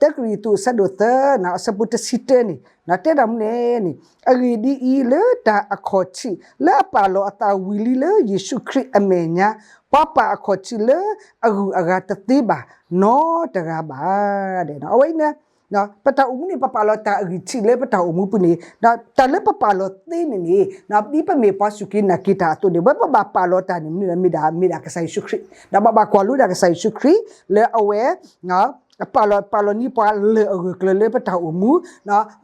တၢကရံၣ်သူးအဆၢဒိၣ်သၢ အဆၢဖိတဆံတၢန့ၣ် တဲဒၣ်မနုၤလဲၣ်န့ၣ်, အဂ့ၢ်ဒ်အံၤ, လၢတၢ်အခီၣ်ထံးလၢအပာ်လီၤအသးဝံၤလံလၢယ့ၣ်ၡူးခရံာ်အမဲာ်ညါ, ပှၤပာ်အခီၣ်ထံးလၢအဂုၤအဂၤတသ့ဘၣ်နီတဂၤဘၣ်. အဝဲအံၤန့ၣ် ပတၢ်အိၣ်မူန့ၣ် ပပာ်လီၤတၢ်အဂံၢ်ထံးလၢပတၢ်အိၣ်မူပူၤန့ၣ်, တၢ်လၢပပာ်လီၤသ့န့ၣ်န့ၣ် ဒ်ပမ့ၢ်ပှၤစူၢ်က့ၤနာ်က့ၤတၢ်အသိးန့ၣ် ပဝဲပဘၣ်ပာ်လီၤတၢ်န့ၣ် မ့ၢ်ဒၣ် မ့ၢ်ဒၣ်ကစၢ်ယ့ၣ်ၡူးခရံာ်, ဒီးပဘၣ်ကွၢ်လိဒၣ်ကစၢ်ယ့ၣ်ၡူးခရံာ် လၢအဝဲ ပာ်လီၤ ပာ်လီၤန့ၢ်ပှၤလၢၢ်အဂၢၢ်ကျၢၤလၢပတၢ်အိၣ်မူ,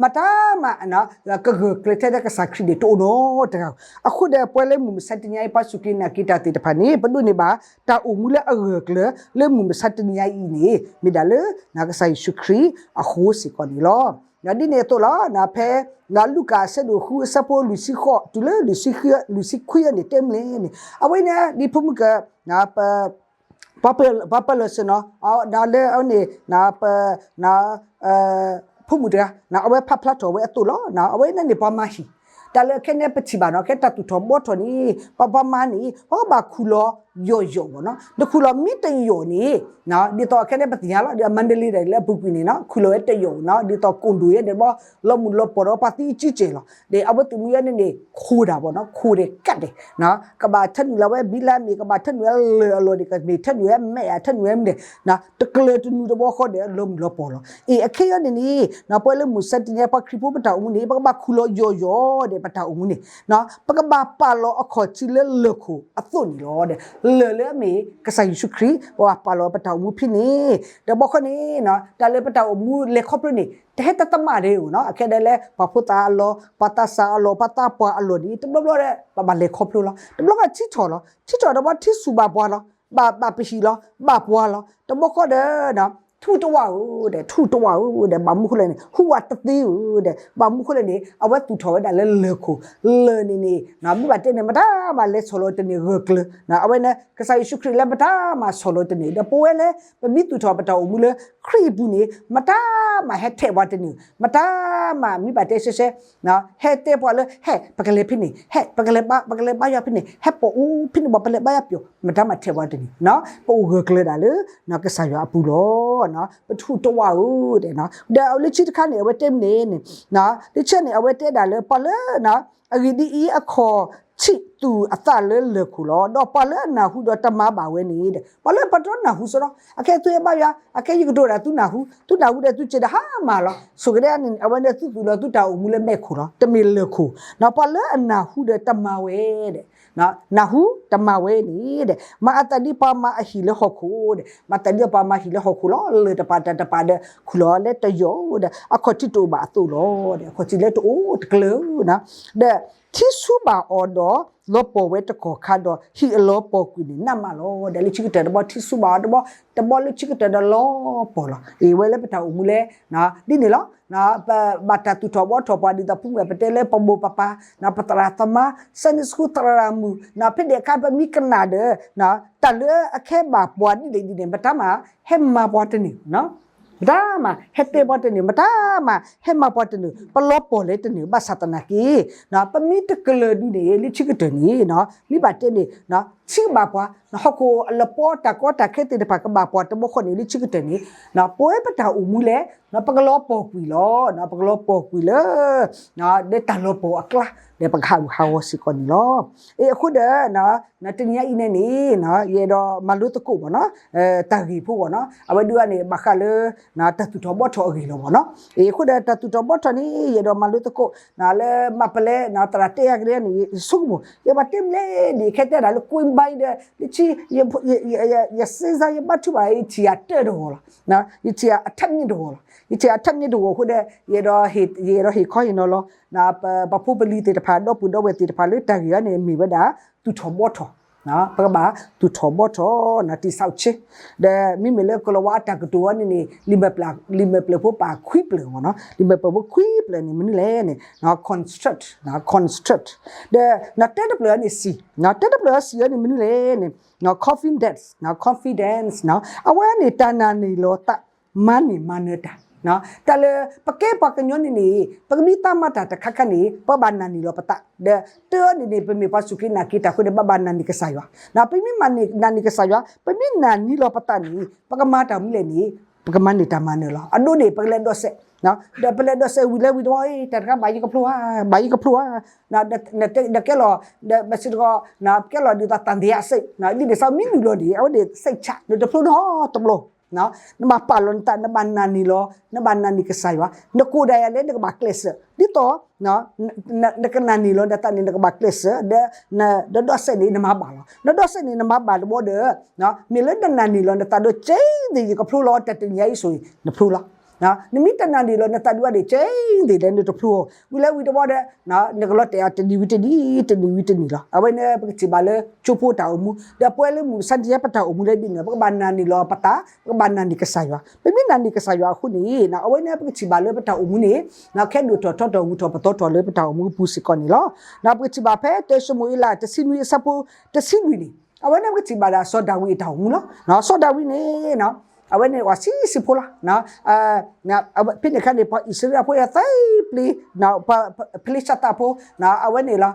မတၤမး ကဂၢၢ်ကျၢၤထဲလၢကစၢ်ခရံာ်န့ၣ် တအိၣ်နီတဂၤ. အဃိဒီး ပဝဲလၢမုၢ်မဆါတနံၤအံၤ ပှၤစူၢ်က့ၤနာ်က့ၤတၢ်သ့ၣ်တဖၣ်န့ၣ် ပဒိးန့ၢ်ဘၣ် တၢ်အိၣ်မူလၢအဂၢၢ်ကျၢၤ လၢမုၢ်မဆါတနံၤအံၤန့ၣ် မ့ၢ်ဒၣ်လၢ ကစၢ်ယ့ၣ်ၡူးခရံာ်အဃိစ့ၢ်ကီးန့ၣ်လီၤ. ဒ်န့ၣ်အသိးလီၤ, ဖဲ လူၤကၣ်အဆၢဒိၣ်ဃု အဆၢဖိလွံၢ်ဆံဃိး တုၤလၢ လွံၢ်ဆံခွံအံၤန့ၣ် တဲမနုၤလဲၣ်န့ၣ် အဝဲန့ၣ် ဒ်ဖိမုၣ်က ပှၤပၢၢ်လၢာ်စ့ၢ်နီၤ, ဒီးလၢအန့ၣ် ပ ဖိမုၣ်တဂၤ အဝဲဖးဖျါထီၣ်ဝဲအသိးလီၤ. အဝဲန့ၣ်န့ၣ် ပှၤမၤဟံၣ်, တၢ်လၢခဲန့ၣ်ပထံၣ်ဘၣ်နီၤ, ခဲတၢ်သူၣ်ထီၣ်ဘှီထီၣ်န့ၣ် ပှၤပှၤမၤန့ၣ် ပှၤကဘၣ်ခူၣ်လီၤယီၢ်ယီၢ်ဘၣ်နီၤ, နခူၣ်လီၤမ့ၢ်တယီၢ်န့ၣ် ဒ်သိးခဲန့ၣ်ပသ့ၣ်ညါလီၤ, ဒီးမၤတလ့ဒီးလၢအပူၤကွံာ်န့ၣ်နီၤ ခူၣ်လီၤဝဲတယီၢ်နီၤ, ဒ်သိးကိၣ်ဒိၣ်ယဲဒီးဘီ လီၤမုၢ်လီၤပီၢ်ဒီးပှၤသံအစုစဲးလီၤ. ဒီးအဝဲသုးမုၢ်ယဲန့ၣ်န့ၣ် ခူၣ်ဒၣ်ဘၣ်နီၤ, ခူၣ်ဒီးကးဒဲး, ကဘၣ်ထၢနုာ်လီၤဝဲဘံလါမ့ၢ် ကဘၣ်ထၢနုာ်ဝဲလၢၢ်အလီၢ်န့ၣ် ကမ့ၢ်ထၢနုာ်ဝဲမဲာ် ထၢနုာ်ဝဲမနုၤလဲၣ်, တကျၢၤတနုာ်တဘျီဃီဒီး လီၤမုၢ်လီၤပီၢ်လီၤ. အ့ အခဲအံၤန့ၣ်န့ၣ် ပဝဲလၢမုၢ်မဆါတနံၤအံၤ ပှၤခရံာ်ဖိပတၢ်အိၣ်မူန့ၣ် ပကဘၣ်ခူၣ်လီၤယီၢ်ယီၢ်ဒီးပတၢ်အိၣ်မူန့ၣ် ပကဘၣ်ပာ်လီၤအခီၣ်ထံးလၢလၢၢ်ခိၣ်အသိးန့ၣ်လီၤ. လၢၢ်လၢအမ့ၢ်ကစၢ်ယ့ၣ်ၡူးခရံာ် ပဘၣ်ပာ်လီၤပတၢ်အိၣ်မူဖဲန့ၣ်, ဒီးဘီဃီန့ၣ် တၢ်လၢပတၢ်အိၣ်မူလဲၤခီဖျိန့ၣ် တဟဲတသမၣ်ဒဲးဧိၤနီၤ, အခဲဒၣ်လၢ ပှၤဖိသၣ်အလီၢ် ပှၤသးစၢ်အလီၢ် ပှၤသးပှၢ်အလီၢ်န့ၣ် တဘျီဘျီဒီး ပဘၣ်လဲၤခီဖျိလီၤ. တဘျီဃီထံထီၣ်လီၤ, ထံထီၣ်ဒီးဘီထံဆူၣ်ဘၣ်ပှၤလီၤ, ဘၣ်ဘၣ်ပဟံၣ်လီၤ ဘၣ်ပှၤလီၤ. တဘျီဃီဒီး ထူတဝၣ်ဧိၤဒီး ထူတဝၣ်ဧိၤဒီး ဘၣ်မနုၤဃိလဲၣ်န့ၣ် ဟူးဝးတသ့ဧိၤဒီး ဘၣ်မနုၤဃိလဲၣ်န့ၣ် အဝဲသူၣ်ထီၣ်ဝဲဒၣ်လၢလၢၢ်ခိၣ်, လၢၢ်န့ၣ်န့ၣ် မ့ၢ်ဘၣ်တဲန့ၣ် မတၤမးလဲၤဆီၣ်လီၤတန့ၢ်ဂၢၢ်ကျၢၤ, အဝဲန့ၣ် ကစၢ်ယ့ၣ်ၡူးခရံာ်လၢမတၤမးဆီၣ်လီၤတန့ၢ် ဒီးပဝဲလၢ ပမ့ၢ်သူၣ်ထီၣ်ပတၢ်အိၣ်မူလၢခရံာ်အပူၤန့ၣ် မတၤမးဟဲထဲးပှၤတန့ၢ်, မတၤမးမ့ၢ်ဘၣ်တဲရှဲရှဲ ဟဲတဲပှၤလၢ ဟဲ ပကလဲၤဖဲန့ၣ် ဟဲ ပကလဲၤဘါ ပကလဲၤဘါယွၤဖဲန့ၣ် ဟဲပိာ်အိၣ်ဖဲန့ၣ် ပလဲၤဘါယွၤပျီၢ် မတၤမးထဲးပှၤတန့ၢ်, ပအိၣ်ဂၢၢ်ကျၢၤဒၣ်လၢ ကစၢ်ယွၤအပူၤလီၤ. ပထူးတဝၣ်ဧိၤဒီး ဒီးလၢခံတခါန့ၣ် အဝဲတဲမနုၤန့ၣ်, လၢခံန့ၣ် အဝဲတဲဒၣ်လၢ ပှၤလၢ အဂ့ၢ်ဒ်အံၤ အခီၣ်ထံးသူၣ်အသးလၢလၢၢ်ခိၣ်လီၤ. ဒီးပှၤလၢအနၢ်ဟူဒီးတမၤဘၣ်ဝဲန့ၣ်ဒီး ပှၤလၢပတနၢ်ဟူစ့ၢ်ဒီး အခဲသုဟဲဘါယွၤ အခဲယကဒိးဒၣ်သုနၢ်ဟူ သုနၢ်ဟူဒီးသုစဲးဒီးဟါမၢ်လီၤ. ဆိၣ်ကဒဲန့ၣ် အဝဲန့ၣ်သုသူၣ်လီၤသုတၢ်အိၣ်မူလၢမဲာ်ခိၣ်လီၤ. တမ့ၢ်လၢၢ်ခိၣ်, ပှၤလၢအနၢ်ဟူဒီးတမၤဝဲဒီး နၢ်ဟူတမၤဝဲန့ၣ်ဒီး မၤအသးဒ်ပှၤမၤအဟံၣ်လၢဟီၣ်ခိၣ်ဒီး မၤသးဒ်ပှၤမၤဟံၣ်လၢဟီၣ်ခိၣ်လီၤ. လၢၢ်တပၤတၢ်တပၤဒီး ခူၣ်လီၤလၢတယီၢ်ဒီး အခီၣ်ထံးတအိၣ်ဘၣ်အသိးလီၤ. အခီၣ်ထံးလၢတအိၣ်တကျၢၤ ဒီးထံဆူဘၣ်အီၤဒီး လီၤပှီၢ်ဝဲတကီၢ်ခါဒီး ဟံၣ်အလီၤပှီၢ်ကွံာ်န့ၣ် နးမးလီၤ. ဒီးလၢခံကတၢၢ်တဘီ ထံဆူဘၣ်အီၤတဘီ တဘီလၢခံကတၢၢ်ဒီးလီၤပှီၢ်လီၤ. အ့ ဝဲလၢပတၢ်အိၣ်မူလဲၣ် ဒ်န့ၣ်လီၤ. ပဘၣ်တၢ်သူၣ်ထီၣ်ဘှီထီၣ်ပှၤ ဒ်သိးဖိမုၣ်ပတဲလၢ ပမိၢ်ပပၢ် ပသရၣ်သမါ Sunday school သရၣ်မုၣ် ဖဲဒဲးအခါ ပမ့ၢ်ကနၣ်ဒီး တၢ်လၢအခဲဘၣ်ပှၤဒ်လဲၣ်ဒ်န့ၣ် မတၤမးဟဲမၤပှၤတန့ၢ် မတၤမးဟဲတဲပှၤတန့ၢ် မတၤမးဟဲမၤပှၤတန့ၢ် ပလီၤပှီၢ်လဲၤတန့ၢ် ဘၣ်ဆၣ်သနာ်က့ ပမ့ၢ်တကလုာ်ဒုန့ၣ် လၢခံကတၢၢ်န့ၣ် မ့ၢ်ဘၣ်တဲန့ၣ် ထံဘၣ်ပှၤ ဟီၣ်ခိၣ်အလပီ တၢ်ကီတၢ်ခဲသ့ၣ်တဖၣ်ကဘၣ်ပှၤတဘီဃီန့ၣ် လၢခံကတၢၢ်န့ၣ် ပဝဲပတၢ်အိၣ်မူလဲၣ် ပကလီၤပှီၢ်ကွံာ်လီၤ ပကလီၤပှီၢ်ကွံာ်လၢ လၢတၢ်လီၤပှီၢ်အကျါ ဒီးပကဟးဂူာ်ဟးဂီၤစ့ၢ်ကီးန့ၣ်လီၤ. အ့ အဃိဒီး တနံၤအံၤန့ၣ်န့ၣ် ယအဲၣ်ဒိးမၤလိသကိးဘၣ်နီၤ တၢ်ဂ့ၢ်ဖိဘၣ်နီၤ အဝဲဒုးန့ၣ် ဘၣ်ဃးလၢ တၢ်သူၣ်ထီၣ်ဘှီထီၣ်အဂ့ၢ်လီၤဘၣ်နီၤ. အ့ အဃိဒီးတၢ်သူၣ်ထီၣ်ဘှီထီၣ်န့ၣ် ယအဲၣ်ဒိးမၤလိသကိး လၢမၤပလဲ သရၣ်တဲယၤကဒဲန့ၣ် ယဆိကမိၣ် ယဘၣ်တဲမလဲၣ်န့ၣ် ခဲတဲဒၣ်လၢ ကွ့ဘါဒီး လၢခံ ယစ့စါ ယဘါထုဘၣ် ယထံၣ်ယၤတၢ်တဂီၢ်လီၤ. ယထံၣ်ယၤအထပ်မြင့်တဂီၢ်လီၤ. ယထံၣ်ယၤအထပ်မြင့်တဂီၢ်အဃိဒီး ယအဲၣ်ဒိးဟ့ၣ်ခီဟ့ၣ်နီၤလီၤ ပဖိပလံၤသ့ၣ်တဖၣ် ဒီပုၢ်ဒီဝဲၢ်သ့ၣ်တဖၣ်လၢတၢ်ဂ့ၢ်အံၤန့ၣ် မ့ၢ်ဝဲဒၣ် သူၣ်ထီၣ်ဘှီထီၣ် ပကဘၣ်သူၣ်ထီၣ်ဘှီထီၣ် တံၤဆၣ်ဆ့ ဒီးမ့မ့ၢ်လၢကလီၤဝါအတၢ်ကတိၤအံၤန့ၣ်န့ၣ် လံာ်မဲာ်ဖျၢၣ်ဖိပာ်ခွံဖျၢၣ်မ့ၢ်နီၤ လံာ်မဲာ်ဖျၢၣ်ဖိခွံဖျၢၣ်န့ၣ် မနုၤလဲၣ်န့ၣ် construct construct ဒီးတၢတဖျၢၣ်အံၤန့ၣ် စံၣ် တၢတဖျၢၣ်အံၤစံၣ်အံၤန့ၣ် မနုၤလဲၣ်န့ၣ် confidence confidence အဝဲန့ၣ် တၢ်နာ်န့ၢ်လီၤသး မၤန့ၢ်မၤနၢၤတၢ် တၢ်လၢ ပကဲပှၤကညီန့ၣ်န့ၣ် ပကမ့ၢ်သးမၤတၢ်တခါခါန့ၣ် ပဘၣ်နာ်န့ၢ်လီၤပသး ဒီးတၢ်အံၤန့ၣ်န့ၣ် ပမ့ၢ်ပှၤစူၢ်က့ၤနာ်က့ၤတၢ်အဃိန့ၣ် ဘၣ်ဘၣ်နာ်န့ၢ်ကစၢ်ယွၤ ပမ့ၢ်နာ်န့ၢ်ကစၢ်ယွၤ ပမ့ၢ်နာ်န့ၢ်လီၤပသးန့ၣ် ပကမၤတၢ်မနုၤလဲၣ်န့ၣ် ပကမၤန့ၢ်တၢ်မၤနၢၤလီၤ. အဒိန့ၣ် ပကလဲၤဒိးစဲး, ဒီးပလဲၤဒိးစဲးဝံၤလၢဝံၤတဝီ တၢ်တခါဘၣ်ယကဖျိဧါ, ဘၣ်ယကဖျိဧါ, ဒီးကဲလီၤ, ဒီးဘၣ်စ့ၢ်တခီ, ကဲလီၤဒ်သိးသံသယစိတ်, ဒ်န့ၣ်စ့ၢ်မ့ၢ်နုာ်လီၤန့ၣ် အဝဲန့ၣ်စိတ်ချ, နတဖျိနီတဘျီ နဘၣ်ပာ်လီၤနသး, နဘၣ်နာ်န့ၢ်လီၤ, နဘၣ်နာ်န့ၢ်ကစၢ်ယွၤ, နကိးဒၣ်ယၤလၢနကဘၣ်ကျဲးစၢး, ဒ်သိး နကနာ်န့ၢ်လီၤနသးန့ၣ် နကဘၣ်ကျဲးစၢး, ဒီး ဒီးဒိးစဲးန့ၣ် နမၤဘၣ်လီၤ. နဒိးစဲးန့ၣ် နမၤဘၣ်တဘျီဒီး မ့ၢ်လၢနနာ်န့ၢ်လီၤနသးဒီး ကဲအံၤသ့ၣ် ယကဖျိလီၤ တၢ်တနံၤညါအံၤဆိၣ်ဂ့ၤ နဖျိလီၤ. နမ့ၢ်တနာ်န့ၢ်လီၤနသးဒံးဘၣ်ဒီး ကဲအံၤသ့ၣ်ဒီး နတဖျိ, ဝံၤလၢဝံၤတဘျီဒီး နကလီၤတဲာ်အီၤတနံၤဝံၤတနံၤ တနံၤဝံၤတနံၤလီၤ. အဝဲန့ၣ် ပကထံၣ်ဘၣ်လၢ ကၠိဖိတၢ်အိၣ်မူ ဒီးပဝဲလၢမုၢ်မဆါတနံၤညါ ပတၢ်အိၣ်မူလၢဒ်န့ၣ် ပကဘၣ်နာ်န့ၢ်လီၤပသး, ပကဘၣ်နာ်န့ၢ်ကစၢ်ယွၤ. ပမ့ၢ်နာ်န့ၢ်ကစၢ်ယွၤအဃိန့ၣ် အဝဲန့ၣ် ပကထံၣ်ဘၣ်လၢပတၢ်အိၣ်မူန့ၣ် ကဟဲဒိၣ်ထီၣ်ထီထီၣ်ဂုၤထီၣ်ပသီထီၣ်လၢပတၢ်အိၣ်မူအပူၤစ့ၢ်ကီးန့ၣ်လီၤ. ပကထံၣ်ဘၣ်ဖဲတၢၡမူၤအ့လး တဆံနွံအဆၢဖိ တဆံလွံၢ်န့ၣ် အဝဲန့ၣ် ပကထံၣ်ဘၣ်ဒၣ်စီၤဒၤဝံးအတၢ်အိၣ်မူလီၤ. စီၤဒၤဝံးန့ၣ် အဝဲန့ၣ် ပှၤဆံးဆံးဖိလီၤ. ဖဲန့ၣ်အခါန့ၣ် ပှၤအံၣ်စရ့လးဖိအသးပျံၤ ဖလ့ၡသးဖိ အဝဲန့ၣ်လီၤ.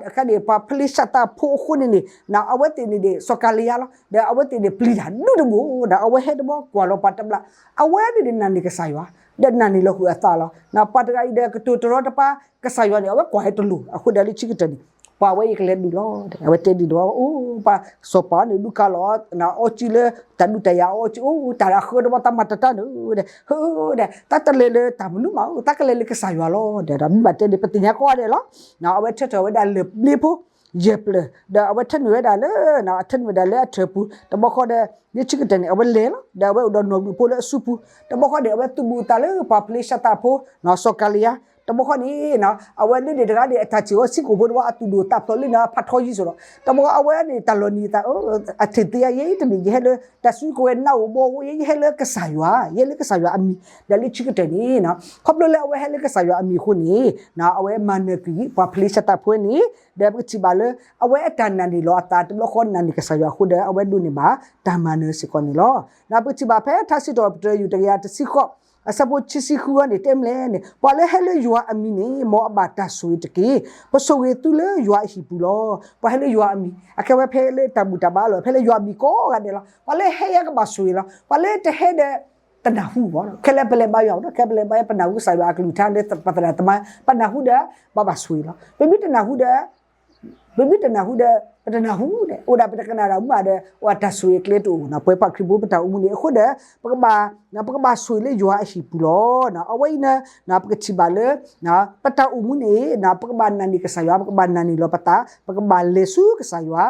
အခါန့ၣ် ပှၤဖလ့ၡသးဖိအဃိန့ၣ်န့ၣ် အဝဲသ့ၣ်န့ၣ်န့ၣ် စီၤကၤလံယါလီၤ. ဒီးအဝဲသ့ၣ်န့ၣ်ပျံၤတၢ်ဒုးတဘိဒီး အဝဲဟဲတဘျီကွၢ်လီၤပှၤတဘျီ, အဝဲန့ၣ်န့ၣ်နာ်န့ၢ်ကစၢ်ယွၤ ဒီးနာ်န့ၢ်လီၤဃုာ်အသးလီၤ. ပှၤတဂၤအံၤဒီး ကတိၤတရီတပါ ကစၢ်ယွၤန့ၣ် အဝဲကွၢ်ဟဲတလိၤ အဃိဒီးလၢခံကတၢၢ်န့ၣ် ပှၤဝဲအံၤကလဲၤဒုးလီၤ. အဝဲတဲဒ်န့ၣ်ဝဲ အိၣ် ပှၤစီၤပၤန့ၣ် ဒုးကါလီၤ အီကံလၢ တၢ်ဒုးတၢ်ယၤအီကံ အိၣ် တၢ်အဃၢတဘီတၢ်မၤတၢ်တၢ်န့ၣ် ဒီး ဟၢ ဒီး တၢ်တလဲၤလၢတၢ်မနုၤမး တၢ်ကလဲၤလၢကစၢ်ယွၤလီၤ. ဒီးမ့ၢ်ဘၣ်တဲန့ၣ် ပသ့ၣ်ညါကိးဂၤဒဲးလီၤ. အဝဲထၢထၢၣ်ဝဲဒၣ်လၢၢ်ဘျ့ဖိ ယဲၢ်ပျၢၢ် ဒီးအဝဲထၢနုာ်ဝဲဒၣ်လၢ အထၢနုာ်ဝဲဒၣ်လၢအထၢၣ်ပူၤ တဘျီဃီဒီး လၢခံကတၢၢ်န့ၣ် အဝဲလဲၤလီၤ. ဒီးအဝဲအိၣ်ဒီးနီၣ်ဂံၢ်ဖိလၢအစုပူၤ တဘျီဃီန့ၣ် အဝဲသူၣ်ဘူးအသးလၢပှၤဖလ့ၡသးဖိ စီၤကၤလံယါ တဘျီဃီန့ၣ် အဝဲလၢန့ၣ်တဂၤန့ၣ် အတၢ်စံၣ်အီၤဆံးကိာ်ဖိတဘျီ အသူၣ်ဒိၣ်သးဖျိးလၢန့ၣ် ဖးထီယံၤစိၤလီၤ. တဘျီအဝဲန့ၣ် တၢ်လီၤနံၤအသး အထံၣ်သ့ယဲအံၤတမ့ၢ် ယဟဲလၢ တၢ်စုကဝဲၤနးအိၣ်ဘှီအိၣ် ယဟဲလၢကစၢ်ယွၤ ယဟဲလၢကစၢ်ယွၤအမံၤ ဒီးလၢခံကတၢၢ်န့ၣ် ခီဖျိလၢအဝဲဟဲလၢကစၢ်ယွၤအမံၤအဃိန့ၣ် အဝဲမၤနၢၤကွံာ်ပှၤဖလ့ၡသးဖိန့ၣ် ဒီးပကထံၣ်ဘၣ်လၢ အဝဲအတၢ်နာ်န့ၢ်လီၤအသး တဘျီဃီနာ်န့ၢ်ကစၢ်ယွၤအဃိဒီး အဝဲဒိးန့ၢ်ဘၣ်တၢ်မၤနၢၤစ့ၢ်ကီးန့ၣ်လီၤ. ပကထံၣ်ဘၣ်ဖဲထါစံးထီၣ်ပတြၢၤ ယူၢ်တကယၤတဆံဃိး အဆၢဖိခံဆံဃုန့ၣ် တဲမလဲၣ်န့ၣ် ပှၤလၢဟဲလၢယွၤအမံၤန့ၣ် မ်အဘၣ်တၢ်ဆိၣ်ဂ့ၤတက့ၢ်. ပဆိၣ်ဂ့ၤသုလၢယွၤအဟံၣ်ပူၤလီၤ. ပှၤဟဲလၢယွၤအမံၤ အကဲဝဲဖဲလၢတၢ်ဘူၣ်တၢ်ဘါလီၤ ဖဲလၢယွၤအမံၤကိးဂၤဒဲးလီၤ. ပှၤလၢဟဲယဲကဘၣ်ဆိၣ်ဂ့ၤလီၤ. ပှၤလၢတဟဲဒီး တနၢ်ဟူဘၣ် ခဲလၢပလဲၤဘါယွၤဒီး ခဲပလဲၤဘါယွၤ ပနၢ်ဟူကစၢ်ယွၤအကလုၢ်ကထါလၢပသရၣ်သမါ ပနၢ်ဟူဒီး ပဘၣ်ဆိၣ်ဂ့ၤလီၤ. ပမ့ၢ်တနၢ်ဟူဒီး ပမ့ၢ်တနၢ်ဟူဒီး ပတနၢ်ဟူဒီး အိၣ်ဒၣ်ပတကနၣ်တၢ်မူဘၣ်ဒီး အိၣ်တၢ်ဆိၣ်ဂ့ၤအကျဲတအိၣ် ပဝဲပှၤခရံာ်ဖိပတၢ်အိၣ်မူန့ၣ် အဃိဒီး ပကဘၣ် ပကဘၣ်ဆိၣ်ဂ့ၤလၢယွၤအဟံၣ်ပူၤလီၤ. အဝဲအံၤန့ၣ် ပကထံၣ်ဘၣ်လၢ ပတၢ်အိၣ်မူန့ၣ် ပကဘၣ်နာ်န့ၢ်ကစၢ်ယွၤ ပကဘၣ်နာ်န့ၢ်လီၤပသး ပကဘၣ်လဲၤဆူကစၢ်ယွၤ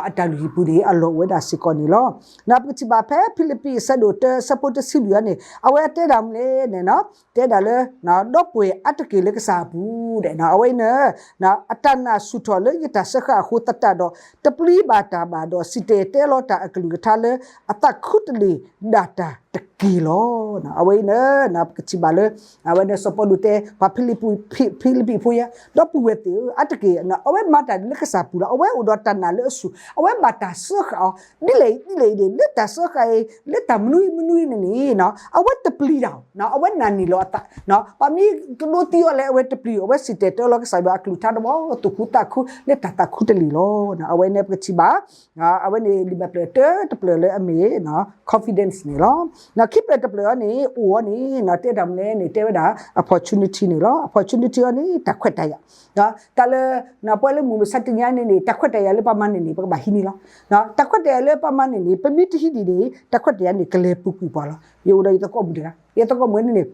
အတၢ်လုၢ်ဟံၣ်ပူၤန့ၣ် အလီၢ်အိၣ်ဝဲဒၣ်စ့ၢ်ကီးန့ၣ်လီၤ. ပကထံၣ်ဘၣ်ဖဲဖံလံးပံးအဆၢဒိၣ်တၢ အဆၢဖိတဆံလွံၢ်အံၤန့ၣ် အဝဲတဲဒၣ်မနုၤလဲၣ်န့ၣ် တဲဒၣ်လၢ ဒီပုၢ်ဝဲၢ်အါတက့ၢ်လၢကစၢ်အပူၤ ဒီး အဝဲအံၤန့ၣ် အတၢ်နာ်ဆူၣ်ထီၣ်လၢယတၢ်စၢဃာ်အဃိသတးဒီး တပျံၤဘၣ်တၢ်ဘၣ်ဒီး စံၣ်တဲၤတဲလီၤတၢ်အကလုၢ်ကထါလၢ အသးခူတလ့ၢ်ဒၣ်တၢ်တက့ၢ်လီၤ. အဝဲအံၤန့ၣ် ပကထံၣ်ဘၣ်လၢ အဝဲန့ၣ်စီၤပီလူးတဲ ပှၤဖံလံးပံး ဖံလံးပံးဖိယါ ဒီပုၢ်ဝဲၢ်သ့ၣ်ဧၢ အါတက့ၢ် အဝဲမၤတၢ်လၢကစၢ်ပူၤလီၤ. အဝဲအိၣ်ဒီးတၢ်နာ်လၢအဆူၣ် အဝဲဘၣ်တၢ်စၢဃာ်အီၤ ဒ်လဲၣ်ဒ်လဲၣ်ဒ် လၢတၢ်စၢဃာ်အံၤ လၢတၢ်မနုၤမနုၤအံၤန့ၣ်န့ၣ် အဝဲတပျံၤတၢ် အဝဲနာ်န့ၢ်လီၤအသး ပှၤမ့ၢ်ကဒိသံအီၤလဲၣ် အဝဲတပျံၤ အဝဲစံၣ်တဲၤတဲလီၤကစၢ်ယွၤအကလုၢ်ကထါတဘျီ သူၣ်ခုသးခု လၢတၢ်သးခူတလ့ၢ်လီၤ. အဝဲန့ၣ်ပကထံၣ်ဘၣ် အဝဲန့ၣ်လံာ်မဲာ်ဖျၢၣ်တၢတဖျၢၣ်လၢအမ့ၢ် confidence န့ၣ်လီၤ. ခံဖျၢၣ်တဖျၢၣ်အံၤန့ၣ် အိၣ်အီၤန့ၣ် တဲတၢ်မနုၤလဲၣ်န့ၣ် တဲဝဲဒၣ် opportunity န့ၣ်လီၤ. opportunity အံၤန့ၣ် တၢ်ခွဲးတၢ်ယာ် တၢ်လၢ ပဝဲလၢမုၢ်မဆါတနံၤအံၤန့ၣ်န့ၣ် တၢ်ခွဲးတၢ်ယာ်လၢပမၤန့ၢ်န့ၣ် ပကဘၣ်ဟံးန့ၢ်လီၤ. တၢ်ခွဲးတၢ်ယာ်လၢပမၤန့ၢ်န့ၣ် ပမ့ၢ်တဟံးန့ၢ်န့ၣ် တၢ်ခွဲးတၢ်ယာ်န့ၣ် ကလဲၤပူၤကွံာ်ပှၤလီၤ. ယအိၣ်ဒီးယသကိးမုၣ်တဂၤ ယသကိးမုၣ်န့ၣ်န့ၣ်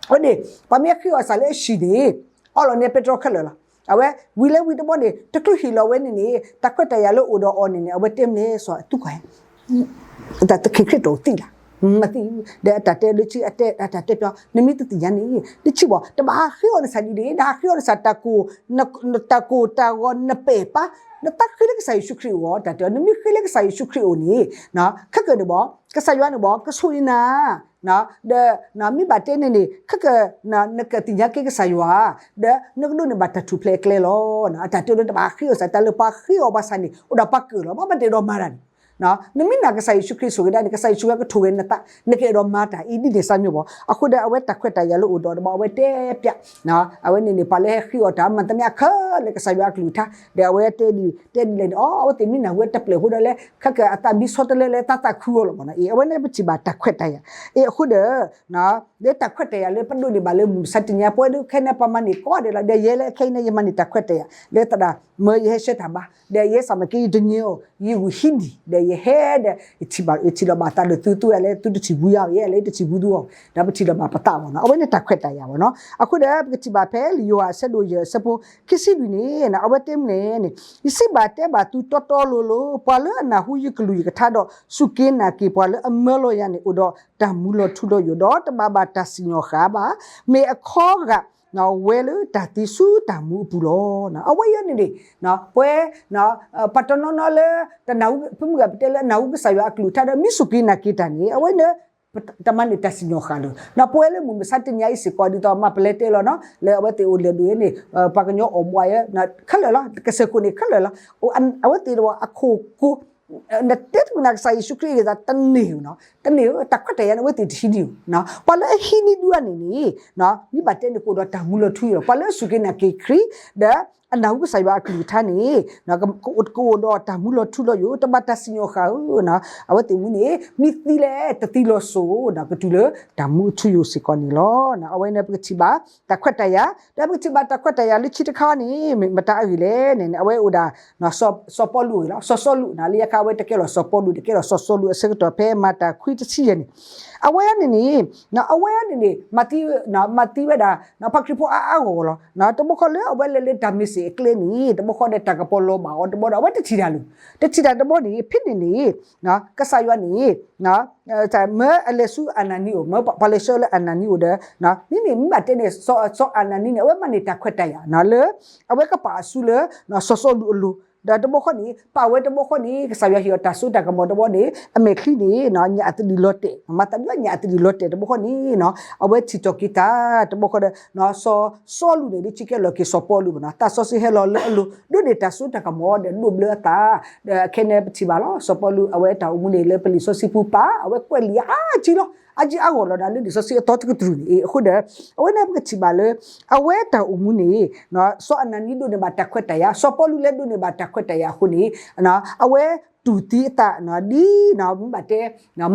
အဝဲန့ၣ် ပှၤမ့ၢ်ဃ့အီၤစၢ်လၢအဟံၣ်န့ၣ် အီလီၤန့ၢ်ပဲတြီခဲလၢာ်လီၤ. အဝဲ ဝံၤလၢဝံၤတဘျီန့ၣ် တချုးဟ့ၣ်လီၤဝဲန့ၣ်န့ၣ် တၢ်ခွဲးတၢ်ယာ်လၢအိၣ်ဒီးအီၤန့ၣ်န့ၣ် အဝဲတဲမနုၤလဲၣ် စီၤသူကွၢ် တၢ်သခင်ခရစ်တော်သိလား မသိဘူး ဒီးအတၢ်တဲလၢခံ အတၢ်တဲပျီ နမ့ၢ်တသ့ၣ်ညါန့ၣ် နထံၣ်ဘၣ် တဘၣ်ဃ့အီၤနစၢ်ဒ်န့ၣ် တဟးဃ့အီၤနစၢ်တၢ်ကိၢ် တၢ်ကိၢ်တၢ်ဂီၤ နပဲာ်ပာ် နသးဃ့လၢကစၢ်ယ့ၣ်ၡူးခရံာ်အအိၣ် တၢ်တဲ နမ့ၢ်ဃ့လၢကစၢ်ယ့ၣ်ၡူးခရံာ်အအိၣ်န့ၣ် ခဲကၢန့ၣ်ဘၣ် ကစၢ်ယွၤန့ၣ်ဘၣ် ကဆိၣ်ဂ့ၤနၤ ဒီး မ့ၢ်ဘၣ်တဲန့ၣ်န့ၣ် ခဲကၢ နကသ့ၣ်ညါက့ၤကစၢ်ယွၤ ဒီးနကဒိးန့ၢ်ဘၣ်တၢ်ထူၣ်ဖျဲးအကျဲလီၤ. အတၢ်တဲလၢတဘၣ်ဃ့အီၤစၢ် တၢ်လၢပှၤဃ့အီၤဘၣ်ဆၣ်န့ၣ် အိၣ်ဒီးပှၤကၢၢ်လီၤ ဘၣ်မၤတ့ၢ်ဒီးမၤတၢ်န့ၣ် နမ့ၢ်နာ်ကစၢ်ယ့ၣ်ၡူးခရံာ်ဆိၣ်ဂ့ၤဒၣ်န့ၣ် ကစၢ်ယ့ၣ်ၡူးဝဲကထိၣ်ဂဲၤနသး နကအဲၣ်ဒိးမၤတၢ်အံၤဒ်န့ၣ်စၢ်မ့ၢ်ဘၣ်. အဃိဒီးအဝဲတၢ်ခွဲးတၢ်ယာ်လၢအိၣ်ဒီးတဘၣ် အဝဲတဲပျး အဝဲန့ၣ်န့ၣ် ပှၤလၢဟဲဃ့အီၣ်တၢ်မၤသမျးခဲလၢာ်ကစၢ်ယွၤအကလုၢ်ကထါ ဒီးအဝဲတဲဒ်လဲၣ်န့ၣ် အီ အဝဲသ့ၣ်မ့ၢ်နၢ်ဟူဝဲတပျဲၢ်ဖိဒီးလၢ ခဲကၢအသးဘံဆီတလဲလၢတၢ်သးခုအီၤလီၤမ့ၢ်နီၤ. အဝဲန့ၣ်ပထံၣ်ဘၣ်တၢ်ခွဲးတၢ်ယာ် အဃိဒီး လၢတၢ်ခွဲးတၢ်ယာ်လၢပဒိးန့ၢ်ဘၣ်လၢမုၢ်မဆါတနံၤညါ ပဝဲဒၣ်ခဲအံၤန့ၣ် ပမၤန့ၢ်ကိးဂၤဒဲးလီၤ. ဒီးယဲလၢခဲအံၤန့ၣ် ယမၤန့ၢ်တၢ်ခွဲးတၢ်ယာ် လၢသဒၣ်မၢယဟဲဆှၢတၢ်ဘါ ဒီးယဲစးမက့ ယတညဲအီၤ ယဂုာ်ဟံးဒံး ဒီးယဟဲဒီး ယထံၣ်ဘၣ် ယထံၣ်လီၤဘၣ်သးဒီးသု သုဝဲလၢသုတထံၣ်ဘၣ်ယၤ ယဲလၢယတထံၣ်ဘၣ်သုအီၤ ဒီးပထံၣ်လီၤဘၣ်ပသးမ့ၢ်နီၤ. အဝဲန့ၣ်တၢ်ခွဲးတၢ်ယာ်မ့ၢ်နီၤ. အဃိဒီးပကထံၣ်ဘၣ်ဖဲလံာ်ယိၤဟၣ်အဆၢဒိၣ်ယဲၢ်အဆၢဖိ ခံဆံလွံၢ်န့ၣ် အဝဲတဲမ့ၢ်န့ၣ် ယစံးဘၣ်တဲဘၣ်သုတီတီလိၤလိၤ ပှၤလၢအနၢ်ဟူယကလုၢ်ယကထါဒီး စူၢ်က့ၤနာ်က့ၤပှၤလၢအမၢလီၤယၤန့ၣ် အိၣ်ဒီးတၢ်မူလီၤထူလီၤယိာ် ဒီးတဘၣ်ဘၣ်တၢ်စံၣ်ညီၣ်ဃာ်ဘၣ် မ့ၢ်အခီဂာ် ဝဲလၢတၢ်သံဆူတၢ်မူအပူၤလီၤ. အဝဲအံၤန့ၣ်န့ၣ် ပဝဲ ပှၤတနီၤနီၤလၢ တနၢ်ဟူ ဖဲမုၢ်ဂၤပတဲလၢအနၢ်ဟူကစၢ်ယွၤအကလုၢ်ကထါဒီး မ့ၢ်စူၢ်က့ၤနာ်က့ၤတၢ်န့ၣ် အဝဲန့ၣ် တမၤန့ၢ်တၢ်စံၣ်ညီၣ်ဃာ်လၢၤ. ပဝဲလၢမုၢ်မဆါတနံၤအံၤစ့ၢ်ကီး ဒ်သိးမၤပလဲတဲလီၤနီၤ လၢအဝဲသ့ၣ်အိၣ်လဲၢ်ဒိၣ်အံၤန့ၣ် ပှၤကညီအိၣ်ဘှီၣ်ယဲ ခဲလၢာ်လီၤ ကစၢၢ်ခိၣ်န့ၣ်ခဲလၢာ်လီၤ အဝဲသ့ၣ်တဝီအခိၣ်ကိၤ နတဲတမ့ၢ်နၤကစၢ်ယ့ၣ်ၡူးခရံာ်အဂ့ၢ်သး တန့ၢ်ဧိၤနီၤ တန့ၢ်ဧိၤ တၢ်ခွဲးတၢ်ယာ်န့ၣ် အဝဲသ့ၣ်တဟံးန့ၢ်ဧိၤ ပှၤလၢအဟံးန့ၢ်ဒုးအန့ၣ်န့ၣ် မ့ၢ်ဘၣ်တဲန့ၣ် ကအိၣ်ဒီးတၢ်မူလီၤထူလီၤယိာ် ပှၤလၢအစူၢ်က့ၤနာ်က့ၤခရံာ် ဒီးအနၢ်ဟူကစၢ်ယွၤအကလုၢ်ကထါန့ၣ် ကအိၣ်ဒီးတၢ်မူလီၤထူလီၤယိာ် တဘၣ်တၢ်စံၣ်ညီၣ်ဃာ်ဧိၤ အဝဲသ့ၣ်မူန့ၣ် မ့ၢ်သံလဲၣ် တသံလီၤစိၤ ကတုၤလၢတၢ်မူအထူယိာ်စ့ၢ်ကီးန့ၣ်လီၤ. အဝဲန့ၣ်ပကထံၣ်ဘၣ် တၢ်ခွဲးတၢ်ယာ် ဒီးပကထံၣ်ဘၣ်တၢ်ခွဲးတၢ်ယာ်လၢခံတခါန့ၣ် မ့ၢ်မတၤအဂ့ၢ်လဲၣ်န့ၣ် အဝဲအိၣ်ဒၣ် စီၤပီလူးအဂ့ၢ်လီၤ စီၤစီလူး လၢယခါအဝဲတကဲလီၤစီၤပီလူး တကဲလီၤစီၤစီလူးအဆၢကတီၢ်ဖဲမၤတၢ်ခွံတဆံယဲၢ်န့ၣ် အဝဲန့ၣ်န့ၣ် အဝဲန့ၣ်န့ၣ် မၤသံဝဲဒၣ် ပှၤခရံာ်ဖိအါအါဂီၢ်ဂီၢ်လီၤ. တဘျီဃီလၢအဝဲလဲၤလၢတၢ်မ့ၢ်စ့ၣ်အကျဲန့ၣ် တဘျီဃီဒီးတၢ်ကပီၤလီၤဘၣ်အီၤတဘျီဒီး အဝဲတထံၣ်တၢ်လၢၤ တထံၣ်တၢ်တဘျီန့ၣ် ဖဲန့ၣ်န့ၣ် ကစၢ်ယွၤန့ၣ် မၢအလဲၤဆူအနၤနံအိၣ် မၢပှၤလဲၤဆှၢလၢအနၤနံအိၣ်ဒီး မ့မ့ၢ်မ့ၢ်ဘၣ်တဲန့ၣ် စီၤအနၤနံန့ၣ် အဝဲမၤန့ၢ်တၢ်ခွဲးတၢ်ယာ်လၢ အဝဲကပာ်အစုလၢ စီၤစီလူးအလိၤ ဒီးတဘျီဃီန့ၣ် ပာ်ဝဲတဘျီဃီန့ၣ် ကစၢ်ယွၤဟ့ၣ်အီၤတၢ်စိတၢ်ကမီၤတဘျီန့ၣ် အမဲာ်ချံန့ၣ် ညၣ်အသလံၤလီၤတဲာ် မၤသးဒ်ညၣ်အသလံၤလီၤတဲာ်တဘျီဃီန့ၣ် အဝဲထံၣ်ထီၣ်က့ၤတၢ် တဘျီဃီဒီး စီၤစီလူးန့ၣ် ဒ်ဆံးကဲလီၤက့ၤစီၤပီလူးမ့ၢ်နီၤ သးစီဆှံဟဲလီၤလၢအလိၤ ဒိးန့ၢ်တၢ်စိတၢ်ကမီၤဒီးဒိးဘျၢအသး ဒီးခဲန့ၣ်ပထံၣ်ဘၣ်လီၤ စီၤပီလူးအဝဲတၢ်အိၣ်မူန့ၣ် လၢပလံာ်စီဆှံပူၤပာ် အဝဲကွဲးလံာ်အါကံလီၤ အါကံအါဂီၢ်လီၤဒီး လၢလံာ်စီဆှံအသီတကတြူၢ်န့ၣ် အဃိဒီး အဝဲန့ၣ်ပကထံၣ်ဘၣ်လၢ အဝဲတၢ်အိၣ်မူန့ၣ် စီၤအနၤနံဒိးန့ၢ်ဘၣ်တၢ်ခွဲးတၢ်ယာ် စီၤပီလူးလၢဒိးန့ၢ်ဘၣ်တၢ်ခွဲးတၢ်ယာ်အဃိန့ၣ် အဝဲတူၢ်သံအသး ဒ် မ့ၢ်ဘၣ်တဲ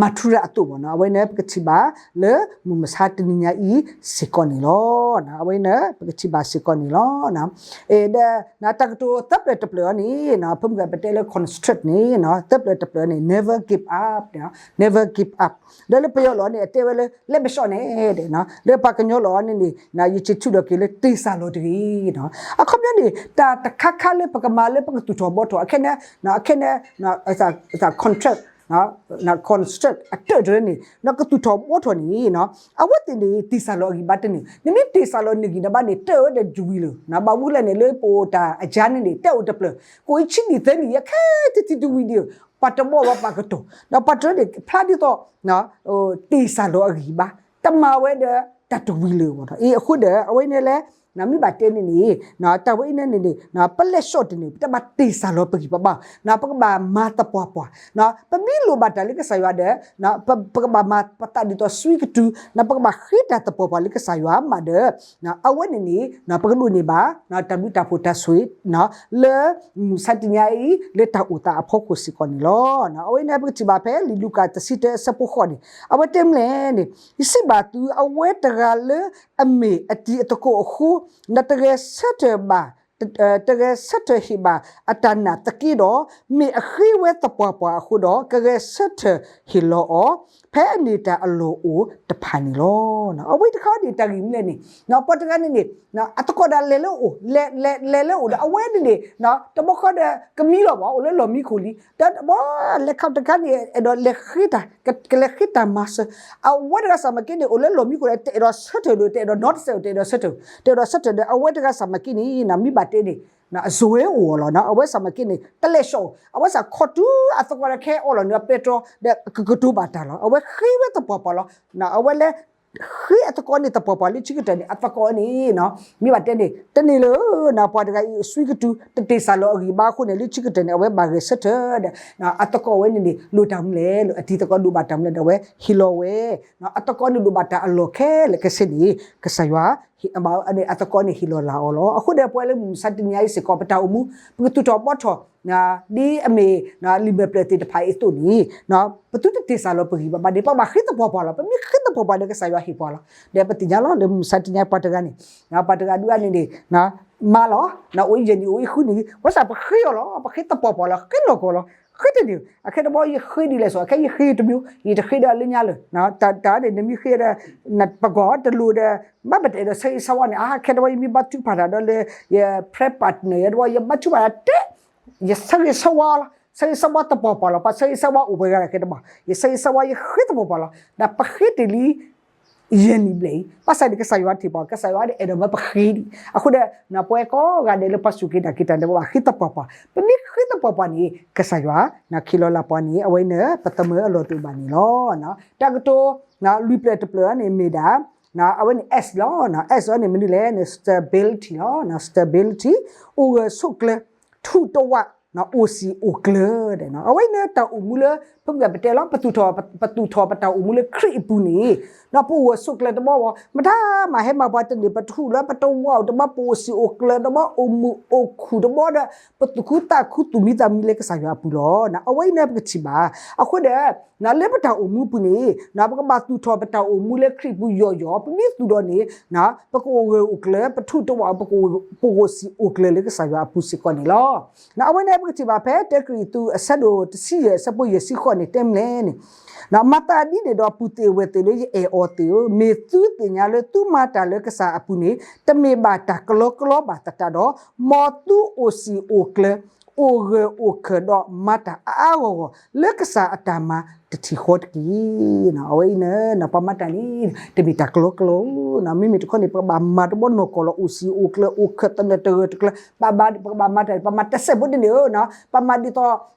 မၤထူရၤအသိးမ့ၢ်နီၤ အဝဲန့ၣ်ပကထံၣ်ဘၣ်လၢ မုၢ်မဆါတနံၤညါအံၤစ့ၢ်ကီးန့ၣ်လီၤ. အဝဲန့ၣ်ပကထံၣ်ဘၣ်စ့ၢ်ကီးန့ၣ်လီၤ. ဒီးတၢ်ကတိၤသၢပျၢၤတပျၢၤအံၤန့ၣ် ဖဲမုၢ်ဂၤပတဲလၢ construct န့ၣ် သၢပျၢၤတပျၢၤန့ၣ် never give up, never give up ဒီးလၢပယီၤလီၤန့ၣ် အတဲဝဲလၢ လဲမရှော့နဲ လၢပှၤကညီလီၤန့ၣ်န့ၣ် ယဆံးထူၣ်ဒီးက့ၤလၢ တ့ၢ်စၢ်လီၤတဂ့ၤ အခီပညီန့ၣ် တၢ်တခါခါလၢပကမၤလၢပကသူၣ်ထီၣ်ဘှီထီၣ် အခဲန့ၣ် အခဲန့ၣ် construct construct အတၢၢ်တရၢန့ၣ် ကသူၣ်ထီၣ်ဘှီထီၣ်န့ၣ် အဝဲသ့ၣ်န့ၣ် တ့ၢ်စၢ်လီၤအဂံၢ်ဘါတန့ၢ် နမ့ၢ်တ့ၢ်စၢ်လီၤန့ၢ်ဂံၢ်န့ၣ်ဘၣ်န့ၣ် တၢၢ်ဝဲဒီးတဝံၤလၢၤ ဘၣ်မနုၤလဲၣ်န့ၣ် လၢပအိၣ်တၢ်အယါန့ၣ်န့ၣ် တၢ်အိၣ်တပျၢၤ ကိးအံၤဆံနံၣ်သၢနံၣ် ယခဲတထံၣ်တဝံၤဒီး ပှၤတဘီဘၣ်ပှၤကတီၢ် ဒီးပှၤတရၢန့ၣ် ဖျါဒ်သိး တ့ၢ်စၢ်လီၤအဂံၢ်ဘါ တမၤဝဲဒီးတၢ်တဝံၤလၢၤဘၣ်နီၤ အဃိဒီး အဝဲန့ၣ်လဲၣ် မ့ၢ်ဘၣ်တဲန့ၣ်န့ၣ် တၢ်ဝဲအံၤန့ၣ်န့ၣ် ပလဲၤရှော့တန့ၢ် ပတဘၣ်တ့ၢ်စၢ်လီၤပဂံၢ်ပဘါ ပကဘၣ်မၤသပှၢ်ပှၢ် ပမ့ၢ်လိၣ်ဘၣ်တၢ်လၢကစၢ်ယွၤဒီး ပကဘၣ်မၤပသးဒ်သိးစွံကတုၤ ပကဘၣ်ဃ့တၢ်သပှၢ်ပှၢ်လၢကစၢ်ယွၤမးဒီး အဝဲန့ၣ်န့ၣ် ပကဒိးန့ၢ်ဘၣ် တၢ်ဘျုးတၢ်ဖှိၣ်တၢ်ဆိၣ်ဂ့ၤ လၢမုၢ်မဆါတနံၤညါအံၤ လၢတၢ်အိၣ်သးအဖီခိၣ်စ့ၢ်ကီးန့ၣ်လီၤ. အဝဲန့ၣ်ပကထံၣ်ဘၣ်ဖဲလံာ်လူၤကၣ်တဆံတၢအဆၢဖိဃိးန့ၣ် အဝဲတဲမ့ၢ်လဲၣ်န့ၣ် ယစံးဘၣ်သု အဝဲတဂၤလၢအမ့ၢ်အတံၤအသကိးအဃိ နတဂဲၤဆၢထၢၣ်ဘၣ် တဂဲၤဆၢထၢၣ်ဟ့ၣ်ဘၣ်အတၢ်နာ်သက့ဒီး မ့ၢ်အဃ့ဝဲသပှၢ်ပှၢ်အဃိဒီး ကဂဲၤဆၢထၢၣ်ဟ့ၣ်လီၤအီၤ ဖဲအန့ၢ်တၢ်အလီၢ်အိၣ်တဖၣ်န့ၣ်လီၤ. အဝဲတခါန့ၣ် တၢ်ဂ့ၢ်မနုၤလဲၣ်န့ၣ် ပှၤတဂၤန့ၣ်န့ၣ် အသကိးဒၣ်လဲၤလၢအိၣ် လဲၤလဲၤလဲၤလၢအိၣ်ဒီး အဝဲန့ၣ်န့ၣ် တဘျီဃီဒီးကမံလီၤဘၣ် အိၣ်လၢလီၢ်မံခိၣ်လံ ဒီးတဘျီလဲၤခီတခါန့ၣ် အဲၣ်ဒိးလဲၤဃ့တၢ် ကလဲၤဃ့တၢ်မၤစၢၤ အဝဲတဂၤစၢ်မၤက့န့ၣ် အိၣ်လၢလီၢ်မံခိၣ်ဒီး တအဲၣ်ဒိးဆၢထၢၣ်ဒီး တအဲၣ်ဒိးနီတစဲး တအဲၣ်ဒိးဆၢထၢၣ် တအဲၣ်ဒိးဆၢထၢၣ်ဒီး အဝဲတဂၤစၢ်မၤက့န့ၣ် မ့ၢ်ဘၣ်တဲန့ၣ် အစိၤဝဲအိၣ်လီၤ အဝဲစၢ်မၤက့န့ၣ် တလဲၤရှီၣ် အဝဲစၢ်ခီၣ်တုၤအသကိးဒီးခဲအီၣ်လီၤန့ၣ် ပဲတြီ ဒီးကကတိၤဘၣ်တၢ်လီၤ အဝဲဃ့ဝဲသပှၢ်ပှၢ်လီၤ အဝဲလဲၤ ဃ့အသကိးန့ၣ်တပှီၤပှီၤလၢဆံးကတၢၢ်န့ၣ် အသကိးန့ၣ် မ့ၢ်ဘၣ်တဲန့ၣ် တန့ၢ်လၢၤ ပှၤတဂၤအံၤအစွံကတုၤ တတ့ၢ်စၢ်လီၤအဂံၢ်ဘါအဃိန့ၣ် လၢဆံးကတၢၢ်န့ၣ် အဝဲဘၣ်ဂဲၤဆၢထၢၣ်ဒီး အသကိးဝဲန့ၣ်န့ၣ် လိၣ်တၢ်မနုၤလဲၣ် အတံၤသကိးဒိၣ်ဘၣ်တၢ်မနုၤလဲၣ်ဒီး အဝဲဟ့ၣ်လီၤဝဲ အသကိးန့ၣ်ဒိၣ်ဘၣ်တၢ်အလီၢ်ခဲလၢာ်ခဲဆ့န့ၣ် ကစၢ်ယွၤ အသကိးန့ၣ်ဟ့ၣ်လီၤလၢ်အီၤလီၤ. အဃိဒီးပဝဲလၢမုၢ်မဆါတနံၤအံၤစ့ၢ်ကီး ပတၢ်အိၣ်မူ ပကသူၣ်ထီၣ်ဘှီထီၣ် ဒ်အမ့ၢ် လံာ်မဲာ်ဖျၢၣ်သ့ၣ်တဖၣ်အံၤအသိးန့ၣ် ပသုတတ့ၢ်စၢ်လီၤပဂံၢ်ဘါဘၣ်န့ၣ် ပဘၣ်ဃ့သပှီၤပှၤလီၤ. ပမ့ၢ်ဃ့သပှီၤပှၤဒီးကစၢ်ယွၤဟ့ၣ်ပှၤလီၤ. ဒီးပသ့ၣ်ညါလီၤ လၢမုၢ်မဆါတနံၤပှၤတဂၤန့ၣ် ပှၤတဂၤဒုးအန့ၣ်န့ၣ် မါလီၤ အိၣ်အံၤယဲၢ်နံၣ်အိၣ်အံၤဃုနံၣ် ဘၣ်ဆၣ်ပဃ့အီၤလီၤ ပဃ့သပှီၤပှၤလီၤ ဃ့လီၤကီးလီၤ ဃ့တန့ၢ် အခဲတဘျီယဃ့ဒ်လဲၣ်စိ အခဲယဃ့တမံၤ ယတဃ့ဒီးလၢညါလၢၤ တၢ်န့ၣ် နမ့ၢ်ဃ့ဒီး ပကီၢ်တလိၣ်ဒီး ဘၣ်ပတအဲၣ်ဒိးဆၢဂ့ၤဆၢဝါန့ၣ် အါ ခဲတဘျီယမ့ၢ်ဘါထုကဖၣ်တၢ်ဒီးလၢ ယ prayer partner ယတဘျီ ယဘါထုကဖၣ်တၢ်တဲ ယဆၢဂ့ၤဆၢဝါလီၤ ဆၢဂ့ၤဆၢဝါသပှီၤပှၤလီၤ ပှၤဆၢဂ့ၤဆၢဝါအိၣ်ပှဲၤဂၤလၢခဲတဘျီ ယဆၢဂ့ၤဆၢဝါယဃ့သပှီၤပှၤလီၤ ဒီးပဃ့တ့ၢ်လံ ယဲၢ်နံၣ်ဘျဲၣ်အံၤ ဘၣ်ဆၣ်န့ၣ် ကစၢ်ယွၤထံၣ်ပှၤ ကစၢ်ယွၤန့ၣ်အဲၣ်ဒိးမၢပဃ့ဒံး အဃိဒီး ပဝဲကိးဂၤဒဲးလၢပှၤစူၢ်က့ၤနာ်က့ၤတၢ်န့ၣ် ပဘၣ်ဃ့သပှီၤပှၤ ပမ့ၢ်ဃ့သပှီၤပှၤန့ၣ် ကစၢ်ယွၤ နခ့လီၤလၢ်ပှၤန့ၣ် အဝဲန့ၣ် ပသးမၢအလီၢ်တအိၣ်ဘၣ်န့ၣ်လီၤ. တၢ်ကတိၤ လွံၢ်ဖျၢၣ်တဖျၢၣ်န့ၣ်မ့ၢ်ဒၣ် အဝဲန့ၣ် S လီၤ. S အန့ၣ်မနုၤလဲၣ်န့ၣ် stability လီၤ. Stability အိၣ်ဂၢၢ်ဆိးကျၢၤ ထူးတဝး အိၣ်စံာ်အိၣ်ကျၢၤ အဝဲန့ၣ်တၢ်အိၣ်မူလၢ ဖဲပကပတဲလီၤ ပသူၣ်ထီၣ် ပသူၣ်ထီၣ်ပတၢ်အိၣ်မူလၢခရံာ်အပူၤန့ၣ် ဒီးပအိၣ်ဂၢၢ်ဆိးကျၢၤတဘျီဝဲ မတၤမးဟဲမၤပှၤတန့ၢ် ပထူၣ်လၢပတဝးအိၣ်တဘျီ ပအိၣ်စံာ်အိၣ်ကျၢၤတဘျီ အိၣ်မုာ်အိၣ်ခုၣ်တဘျီဒီး ပသူၣ်ခုသးခုသူၣ်မံသးမံလၢကစၢ်ယွၤအပူၤလီၤ. အဝဲအံၤန့ၣ်ပကထံၣ်ဘၣ် အဃိဒီး လၢပတၢ်အိၣ်မူပူၤန့ၣ် ပကဘၣ်သူၣ်ထီၣ်ပတၢ်အိၣ်မူလၢခရံာ်ပူၤယီၤယီၤ ပမ့ၢ်သူၣ်ဒီးန့ၣ် ပကအိၣ်ဂၢၢ်အိၣ်ကျၢၤ ပထူးတဝး ပကအိၣ်စံာ်အိၣ်ကျၢၤလၢကစၢ်ယွၤအပူၤစ့ၢ်ကီးန့ၣ်လီၤ. အဝဲန့ၣ်ပကထံၣ်ဘၣ်ဖဲ တၢကရံၣ်သူး အဆၢဒိၣ်တဆံယဲၢ် အဆၢဖိယဲၢ်ဆံဃိးန့ၣ် တဲမနုၤလဲၣ်န့ၣ် မၤသးဒ်န့ၣ်ဒီး ပုၢ်သ့ၣ်ဝဲၢ်သ့ၣ်လၢယအဲၣ်အီၤသ့ၣ်ဧၢ, မ့ၢ်သုသ့ၣ်ညါလၢသုမၤတၢ်လၢကစၢ်အပူၤန့ၣ် တမ့ၢ်ဘၣ်တၢ်ကလီကလီဘၣ်သတးဒီး, မ်သုအိၣ်စံာ်အိၣ်ကျၢၤ, အိၣ်ဂၢၢ်အိၣ်ခၢၣ်ဒီးမၤတၢ်အါအါဂီၢ်ဂီၢ် လၢကစၢ်အတၢ်မၤတထံၣ်ဃီတက့ၢ်. အဝဲအံၤန့ၣ် ပှၤမၤတၢ်န့ၣ် တမ့ၢ်တၢ်ကလီကလီ, မ့မ့ၢ်တခီန့ၣ် ပကဘၣ်မၤတဘီနီၢ်ကီၢ်လီၤ, အိၣ်စံာ်အိၣ်ကျၢၤ အိၣ်ခၢၣ်သနၢၣ်တဂၢၢ်တကျၢၤ, ပကဘၣ်မၤတၢ် ပမၤတစဲးဖိတန့ၢ်ဧၢ, ပမၤဒ်သိး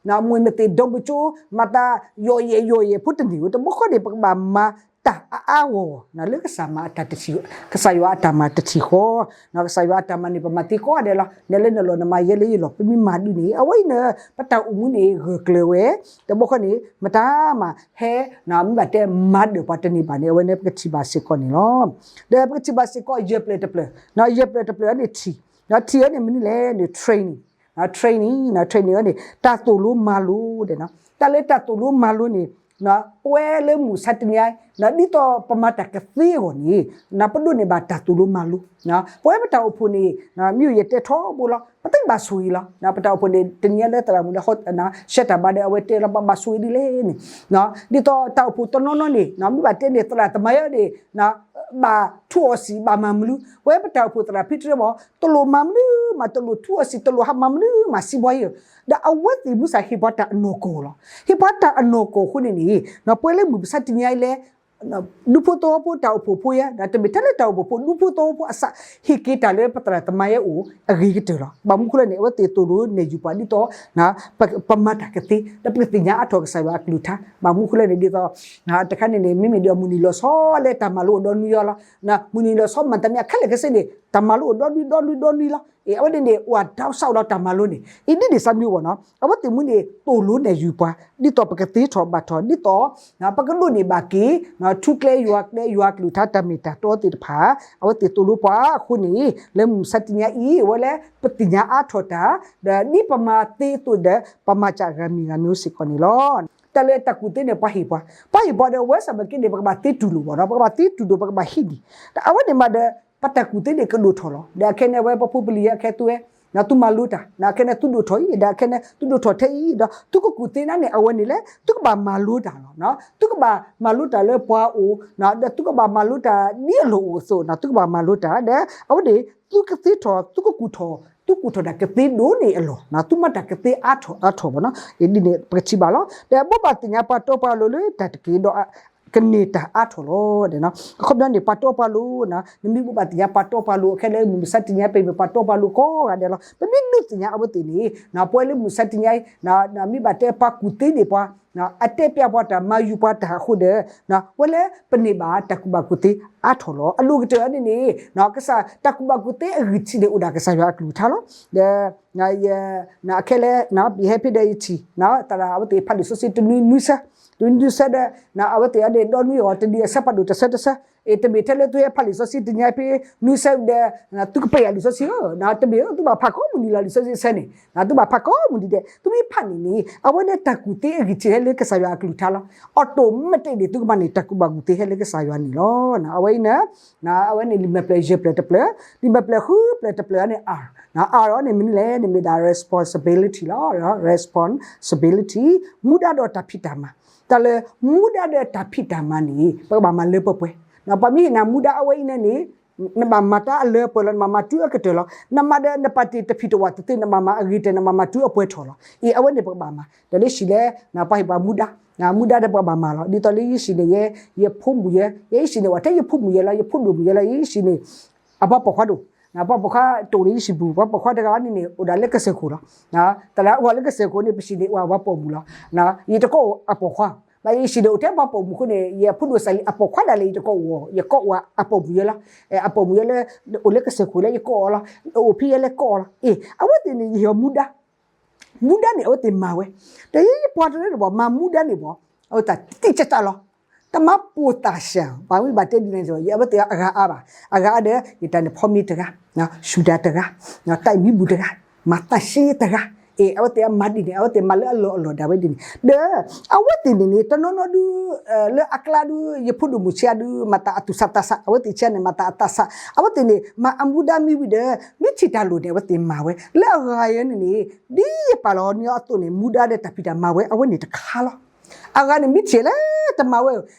မ့ၢ်မ့ၢ်သ့ၣ်ဒီဘုကၠိ မၤတၢ်ယီၢ်ယဲၢ်ယီၢ်ယဲၢ်ဖိတန့ၢ်ဧၢ, တဘီဃီန့ၣ် ပကဘၣ်မၤတၢ်အါအါဂီၢ်ဂီၢ် လၢကစၢ်မၤအတၢ်တထံၣ်, ကစၢ်ယွၤအတၢ်မၤတထံၣ်ဃီ, ကစၢ်ယွၤအတၢ်မၤန့ၣ် ပမၤသ့ကိးဂၤဒဲးလီၤ, နလဲၤနလီၤနမၤယဲလၢယလီၢ် ပမ့ၢ်မၤဒ်န့ၣ် အဝဲအံၤန့ၣ် ပတၢ်အိၣ်မူန့ၣ် ဂၢၢ်ကျၢၤဝဲ, တဘီဃီန့ၣ် မတၤမၤဟဲ မ့ၢ်ဘၣ်တဲမၤဒၢၣ်ပှၤတန့ၢ်ဘၣ်န့ၣ် အဝဲန့ၣ်ပကထံၣ်ဘၣ်စ့ၢ်ကီးန့ၣ်လီၤ. ဒီးပကထံၣ်ဘၣ်စ့ၢ်ကီးယဲၢ်ဖျၢၣ်တဖျၢၣ်, ယဲၢ်ဖျၢၣ်တဖျၢၣ်န့ၣ်ထံၣ်, ထံၣ်အန့ၣ်မနုၤလဲၣ်န့ၣ် training, training, training န့ၣ် တၢ်သိၣ်လိမၤလိဒီး, တၢ်လၢတၢ်သိၣ်လိမၤလိန့ၣ် ပဝဲလၢမုၢ်မဆါတနံၤအံၤ ဒ်သိးပမၤတၢ်ကသ့အဂီၢ်န့ၣ် ပဒိးန့ၢ်ဘၣ်တၢ်သိၣ်လိမၤလိ, ပဝဲပတၢ်အိၣ်ဖှိၣ်န့ၣ် မ့ၢ်ယတဲထီဘိလီၤ, ပတဘၣ်ဆိၣ်ဂ့ၤလီၤ, ပတၢ်အိၣ်ဖှိၣ်န့ၣ် တနံၤအံၤလၢသရၣ်မုၣ်ဒီး ရှဲတၢ်ဘါဒီးအဝဲတဲလီၤ ပဘၣ်ဆိၣ်ဂ့ၤဒ်လဲၣ်န့ၣ်, ဒ်သိးတၢ်အိၣ်ဖှိၣ်တနီၤနီၤန့ၣ် မ့ၢ်ဘၣ်တဲန့ၣ် သရၣ်သမါယဲန့ၣ် ဘၣ်ထူးအီၣ်စံာ် ဘၣ်မၤမနုၤ, ပဝဲပတၢ်အိၣ်ဖှိၣ်သရၣ်ဖံတရၢမး တလိၣ်မၤမနုၤမး တလိၣ်ထူးအီၣ်စံာ် တလိၣ်ဟးမၤမနုၤမး စံးဘှီယဲဧၢ, ဒီးအဝဲသ့ၣ်မုၢ်ဆါဟ့ၣ်ပှၤတၢ်အနီၢ်ကီၢ်လီၤ, ဟ့ၣ်ပှၤတၢ်အနီၢ်ကီၢ်အဃိန့ၣ်န့ၣ် ပဝဲလၢမုၢ်မဆါတနံၤအံၤလဲၣ် ဒူဖိသဝီဖိတၢ်အိၣ်ဖှိၣ်ဖိယဲ ဒီးတမ့ၢ်ထဲလၢတၢ်အိၣ်ဖှိၣ်ဖိ ဒူဖိသဝီဖိအစး ဟ့ၣ်က့ၤတၢ်လၢပသရၣ်သမါယဲအိၣ် အဂ့ၤကတၢၢ်လီၤ. ဘၣ်မနုၤအဃိလဲၣ်န့ၣ် အဝဲသ့ၣ်သိၣ်လိနဲၣ်ယုာ်ပှၤဒ်သိး ပမၤတၢ်ကသ့ ဒီးပကသ့ၣ်ညါအါထီၣ်ကစၢ်ယွၤအကလုၢ်ကထါ, ဘၣ်မနုၤအဃိလဲၣ်န့ၣ် ဒ်သိး တခါန့ၣ်န့ၣ် မ့မ့ၢ်ဒ်အမုၢ်နံၤလီၤဆီလဲၣ် တၢ်မၤလိအိၣ်ဒီနွံယီၤလီၤ, မုၢ်နံၤလီၤဆီမၤတၢ်မ့ၢ်အခဲလၢာ်ခဲဆ့န့ၣ် တၢ်မၤလိအိၣ်ဒီနွံဒီနွံဒီနွံလီၤ. အဝဲန့ၣ်န့ၣ် အိၣ်အဒၣ်စၢ်အိၣ်ဒီးတၢ်မၤလိန့ၣ် အံၤဒ်န့ၣ် စၢ်မံဝီၤနီၤ အဝဲသ့ၣ်မုၢ်န့ၣ် သိၣ်လိနဲၣ်ယုာ်ပှၤ ဒ်သိးပကသ့ထီၣ်ဘၣ်ထီၣ် ဒ်သိး ပကဒိးန့ၢ်ဘၣ်က့ၤ ထူကျဲယွၤကျဲ ယွၤကလုၢ်ကထါတၢ်မ့ၢ်တၢ်တီသ့ၣ်တဖၣ် အဝဲသ့ၣ်သိၣ်လိပှၤအဃိန့ၣ် လၢမုၢ်မဆါတနံၤအံၤ အဝဲလၢပသ့ၣ်ညါအါထီၣ်တၢ် ဒီးဒ်ပမၤသ့အသိးဒီး ပမၤစၢ်ဂၤမံၤဂၤမံၤစ့ၢ်ကီးန့ၣ်လီၤ. တၢ်လၢတၢ်ကူၣ်သ့န့ၣ် ပှၤဟ့ၣ်ပှၤ, ပှၤဟ့ၣ်ပှၤဒီး အဝဲစၢ်ဘၣ်က့န့ၣ် ပကဘၣ်သ့တူၢ်လိာ်ဘၣ်ဒီး ပကဘၣ်သ့တူၢ်လိာ် ပကဘၣ်ဟံးန့ၢ်, ဒီးအဝဲန့ၣ်မးဒီး ပတၢ်ကူၣ်သ့န့ၣ် ကဒိၣ်ထီၣ်လီၤ. ဒီးအခဲန့ၣ် အဝဲပဖိပလံၤအခဲသုဝဲ သုမၤလိတၢ် ဒီးအခဲန့ၣ် သုဒိၣ်ထီၣ်အံၤ ဒီးအခဲန့ၣ် သုဒိၣ်ထီၣ်ထဲအံၤ ဒီးသုကကူၣ်သ့န့ၣ် အဝဲန့ၣ်လဲၣ် သုကဘၣ်မၤလိတၢ်လီၤ. သုကဘၣ်မၤလိတၢ်လၢပှၤအိၣ် ဒီးသုကဘၣ်မၤလိတၢ်ဒ်အလီၢ်အိၣ်အသိး သုကဘၣ်မၤလိတၢ် ဒီးအဝဲန့ၣ် သုကသ့ထီၣ် သုကကူၣ်ထီၣ် သုကူၣ်ထီၣ်တၢ်ကသ့ဒိၣ်န့ၢ်အလီၢ် သုမၤတၢ်ကသ့အါထီၣ်အါထီၣ်ဘၣ်နီၤ ဒ်န့ၣ် ပကထံၣ်ဘၣ်လီၤ. ဒီးဘိးဘၣ်သ့ၣ်ညါပှၤတီပှၤလိၤလၢတၢ်တက့ၢ်ဒီး ကန့ၢ်တၢ်အါထီၣ်လီၤ. အခီပညီန့ၣ် ပှၤတီပှၤလိၤ, နမ့ၢ်ဘၣ်သ့ၣ်ညါပှၤတီပှၤလိၤ အခဲလၢမုၢ်မဆါတနံၤညါ ပမ့ၢ်ပှၤတီပှၤလိၤကိးဂၤဒဲးလီၤ. ပမ့ၢ်ဒုးသ့ၣ်ညါအဝဲသ့ၣ်န့ၣ် ပဝဲလၢမုၢ်မဆါတနံၤညါ မ့ၢ်ဘၣ်တဲပှၤကူၣ်သ့န့ၢ်ပှၤ အတဲပျးပှၤတၢ် မၤယူၤပှၤတၢ်အဃိဒီး ဝဲလၢပန့ၢ်ဘၣ်တၢ်ကူၣ်ဘၣ်ကူၣ်သ့အါထီၣ်လီၤ. အလိၤကတၢၢ်န့ၣ်န့ၣ် ကစၢ်တၢ်ကူၣ်ဘၣ်ကူၣ်သ့အဂံၢ်ထံးန့ၣ် အိၣ်ဒၣ်ကစၢ်ယွၤအကလုၢ်ကထါလီၤ. ဒီး အခဲလၢ ပဟဲဖဲဒီးယထံၣ် သရၣ်အဝဲသ့ၣ်ဖးလံာ်စီဆှံတနွံနွံဆၢ, တနွံနွံဆၢဒီး အဝဲသ့ၣ်အဒဲးဒီနွံအီၤ တနံၤအဆၢဖးဒိၣ်တဆၢတဆၢ, အ့ တမ့ၢ်ထဲလၢသုဟဲဖးလံာ်စီဆှံတနံၤဖဲနွံဆၢဒီး သုကပျဲယၤလံာ်စီဆှံဧၢ, တမ့ၢ်ဧၢ သုဘၣ်ဖးကိးမုၢ်နံၤလီၤ လံာ်စီဆှံအဆၢန့ၣ် သုဘၣ်ဖးကိးမုၢ်နံၤဒဲး သုမ့ၢ်ဖးန့ၣ်န့ၣ် အဝဲန့ၣ်တၢ်ကူၣ်သ့အဂံၢ်ထံးဟဲလၢကစၢ်ယွၤအကလုၢ်ကထါလီၤ. automatic န့ၣ် သုကမၤန့ၢ်တၢ်ကူၣ်ဘၣ်ကူၣ်သ့ဟဲလၢကစၢ်ယွၤန့ၣ်လီၤ. အဝဲအံၤန့ၣ် အဝဲန့ၣ် လံာ်မဲာ်ဖျၢၣ်ယဲၢ်ဖျၢၣ်တဖျၢၣ်, လံာ်မဲာ်ဖျၢၣ်ဃုဖျၢၣ်တဖျၢၣ်န့ၣ် R, R အီၤန့ၣ်မနုၤလဲၣ်န့ၣ် မ့ၢ်ဒၣ် responsibility လီၤ. responsibility မူဒါဒီးတၢ်ဖံးတၢ်မၤ, တၢ်လၢမူဒါဒီးတၢ်ဖံးတၢ်မၤန့ၣ် ပကဘၣ်မၤလၢပှဲၤပှဲၤ, ပှၤမ့ၢ်ဟ့ၣ်နၤမူဒါအဝဲအံၤန့ၣ်န့ၣ် နဘၣ်မၤတၢ်အလၢပှဲၤလီၤ, နဘၣ်မၤတုၤအကတၢၢ်လီၤ. နမၤဒီးနပာ်တ့ၢ်တဖံးတဝၣ်တသ့ နဘၣ်မၤအဂ့ၤတၢၢ် နဘၣ်မၤတုၤအပှဲၤထီၣ်လီၤ. အ့ အဝဲန့ၣ်ပကဘၣ်မၤ, ဒီးလၢယဟံၣ်လဲၣ် ပှၤဟ့ၣ်ပှၤမူဒါ, မူဒါဒီးပကဘၣ်မၤလီၤ. ဒ်သိးလၢယဟံၣ်န့ၣ် ယဲ ယဖိမုၣ်ယဲ, ယဟံၣ်န့ၣ် ပှၤထဲယဖိမုၣ်ယဲလီၤ, ယဖိဒိၣ်မုၣ်ယဲလီၤ, ယဟံၣ်န့ၣ် အပှၤပိာ်ခွါဒိၣ်, ပှၤပိာ်ခွါတအိၣ်လၢယဟံၣ်ပူၤ, ပှၤပိာ်ခွါတဂၤန့ၣ်န့ၣ် အိၣ်ဒၣ်လၢကစၢၢ်ခိၣ်လီၤ. တၢ်လၢအအိၣ်လၢကစၢၢ်ခိၣ်န့ၣ် ပဟံၣ်န့ၣ် အိၣ်ဝဲပှၤပိာ်မုၣ်လီၤ. ယတကိးအပိာ်ခွါ, ဘၣ်ယဟံၣ်န့ၣ်အိၣ်ထဲပှၤပိာ်မုၣ်အဃိန့ၣ် ယဖိဒိၣ်စၢ်လံ အပိာ်ခွါဒၣ်လဲာ် ယတကိးအီၤ, ယကိးဝဲအပိာ်မုၣ်ယဲလီၤ. အပိာ်မုၣ်ယဲလၢ အိၣ်လၢကစၢၢ်ခိၣ်လၢယကိးအီၤလီၤ. အိၣ်ဖဲယဲလၢကိးအီၤလီၤ. အ့ အဝဲသ့ၣ်န့ၣ် ယဟ့ၣ်အီၤမူဒါ, မူဒါန့ၣ် အဝဲသ့ၣ်မၤဝဲ, ဒီးယပှၤတရၢန့ၣ်ဘၣ် မၤမူဒါန့ၣ်ဘၣ် အဝဲသ့ၣ်တံၢ်ကတၢၢ်လီၤ. တမၤပိာ်သးစၢ်, ပှၤမ့ၢ်ဘၣ်တဲဒ်န့ၣ် အဝဲသ့ၣ်အဂၤအါဘၣ်, အဂၤအါဒီး ယတၢ်န့ၣ် ဖီမ့ၤတဂၤ, ဆူၣ်တၢ်တဂၤ, တၢ်မံဘူၣ်တဂၤ, မၤသးစ့တဂၤ, အ့ အဝဲသ့ၣ်အမၤဒ်န့ၣ် အဝဲသ့ၣ်မၤလၢအလီၢ်အလီၢ်ဒၣ်ဝဲဒ်န့ၣ် ဒီး အဝဲသ့ၣ်န့ၣ်န့ၣ် တနီၤနီၤဒုး လၢအကျါဒုး ယဖိဒိၣ်မုၣ်ဆံးဒုး မၤသးအသူၣ်ဆးသးဆး, အဝဲသ့ၣ်ဆံးန့ၣ် မၤသးအသးဆး, အဝဲသ့ၣ်န့ၣ် မၤအမူဒါမံဝံၤဒီး မ့ၢ်ထံၣ်တၢ်လိၣ်န့ၣ် အဝဲသ့ၣ်မၤဝဲ, လၢအဂၤယဲန့ၣ်န့ၣ် ဒ်ယပာ်လီၤန့ၢ်အသိးန့ၣ် မူဒါဒီးတၢ်ဖံးတၢ်မၤဝဲ အဝဲန့ၣ်တခါလီၤ. အဂၤန့ၣ် မ့ၢ်ထံၣ်လၢတမၤဝဲ,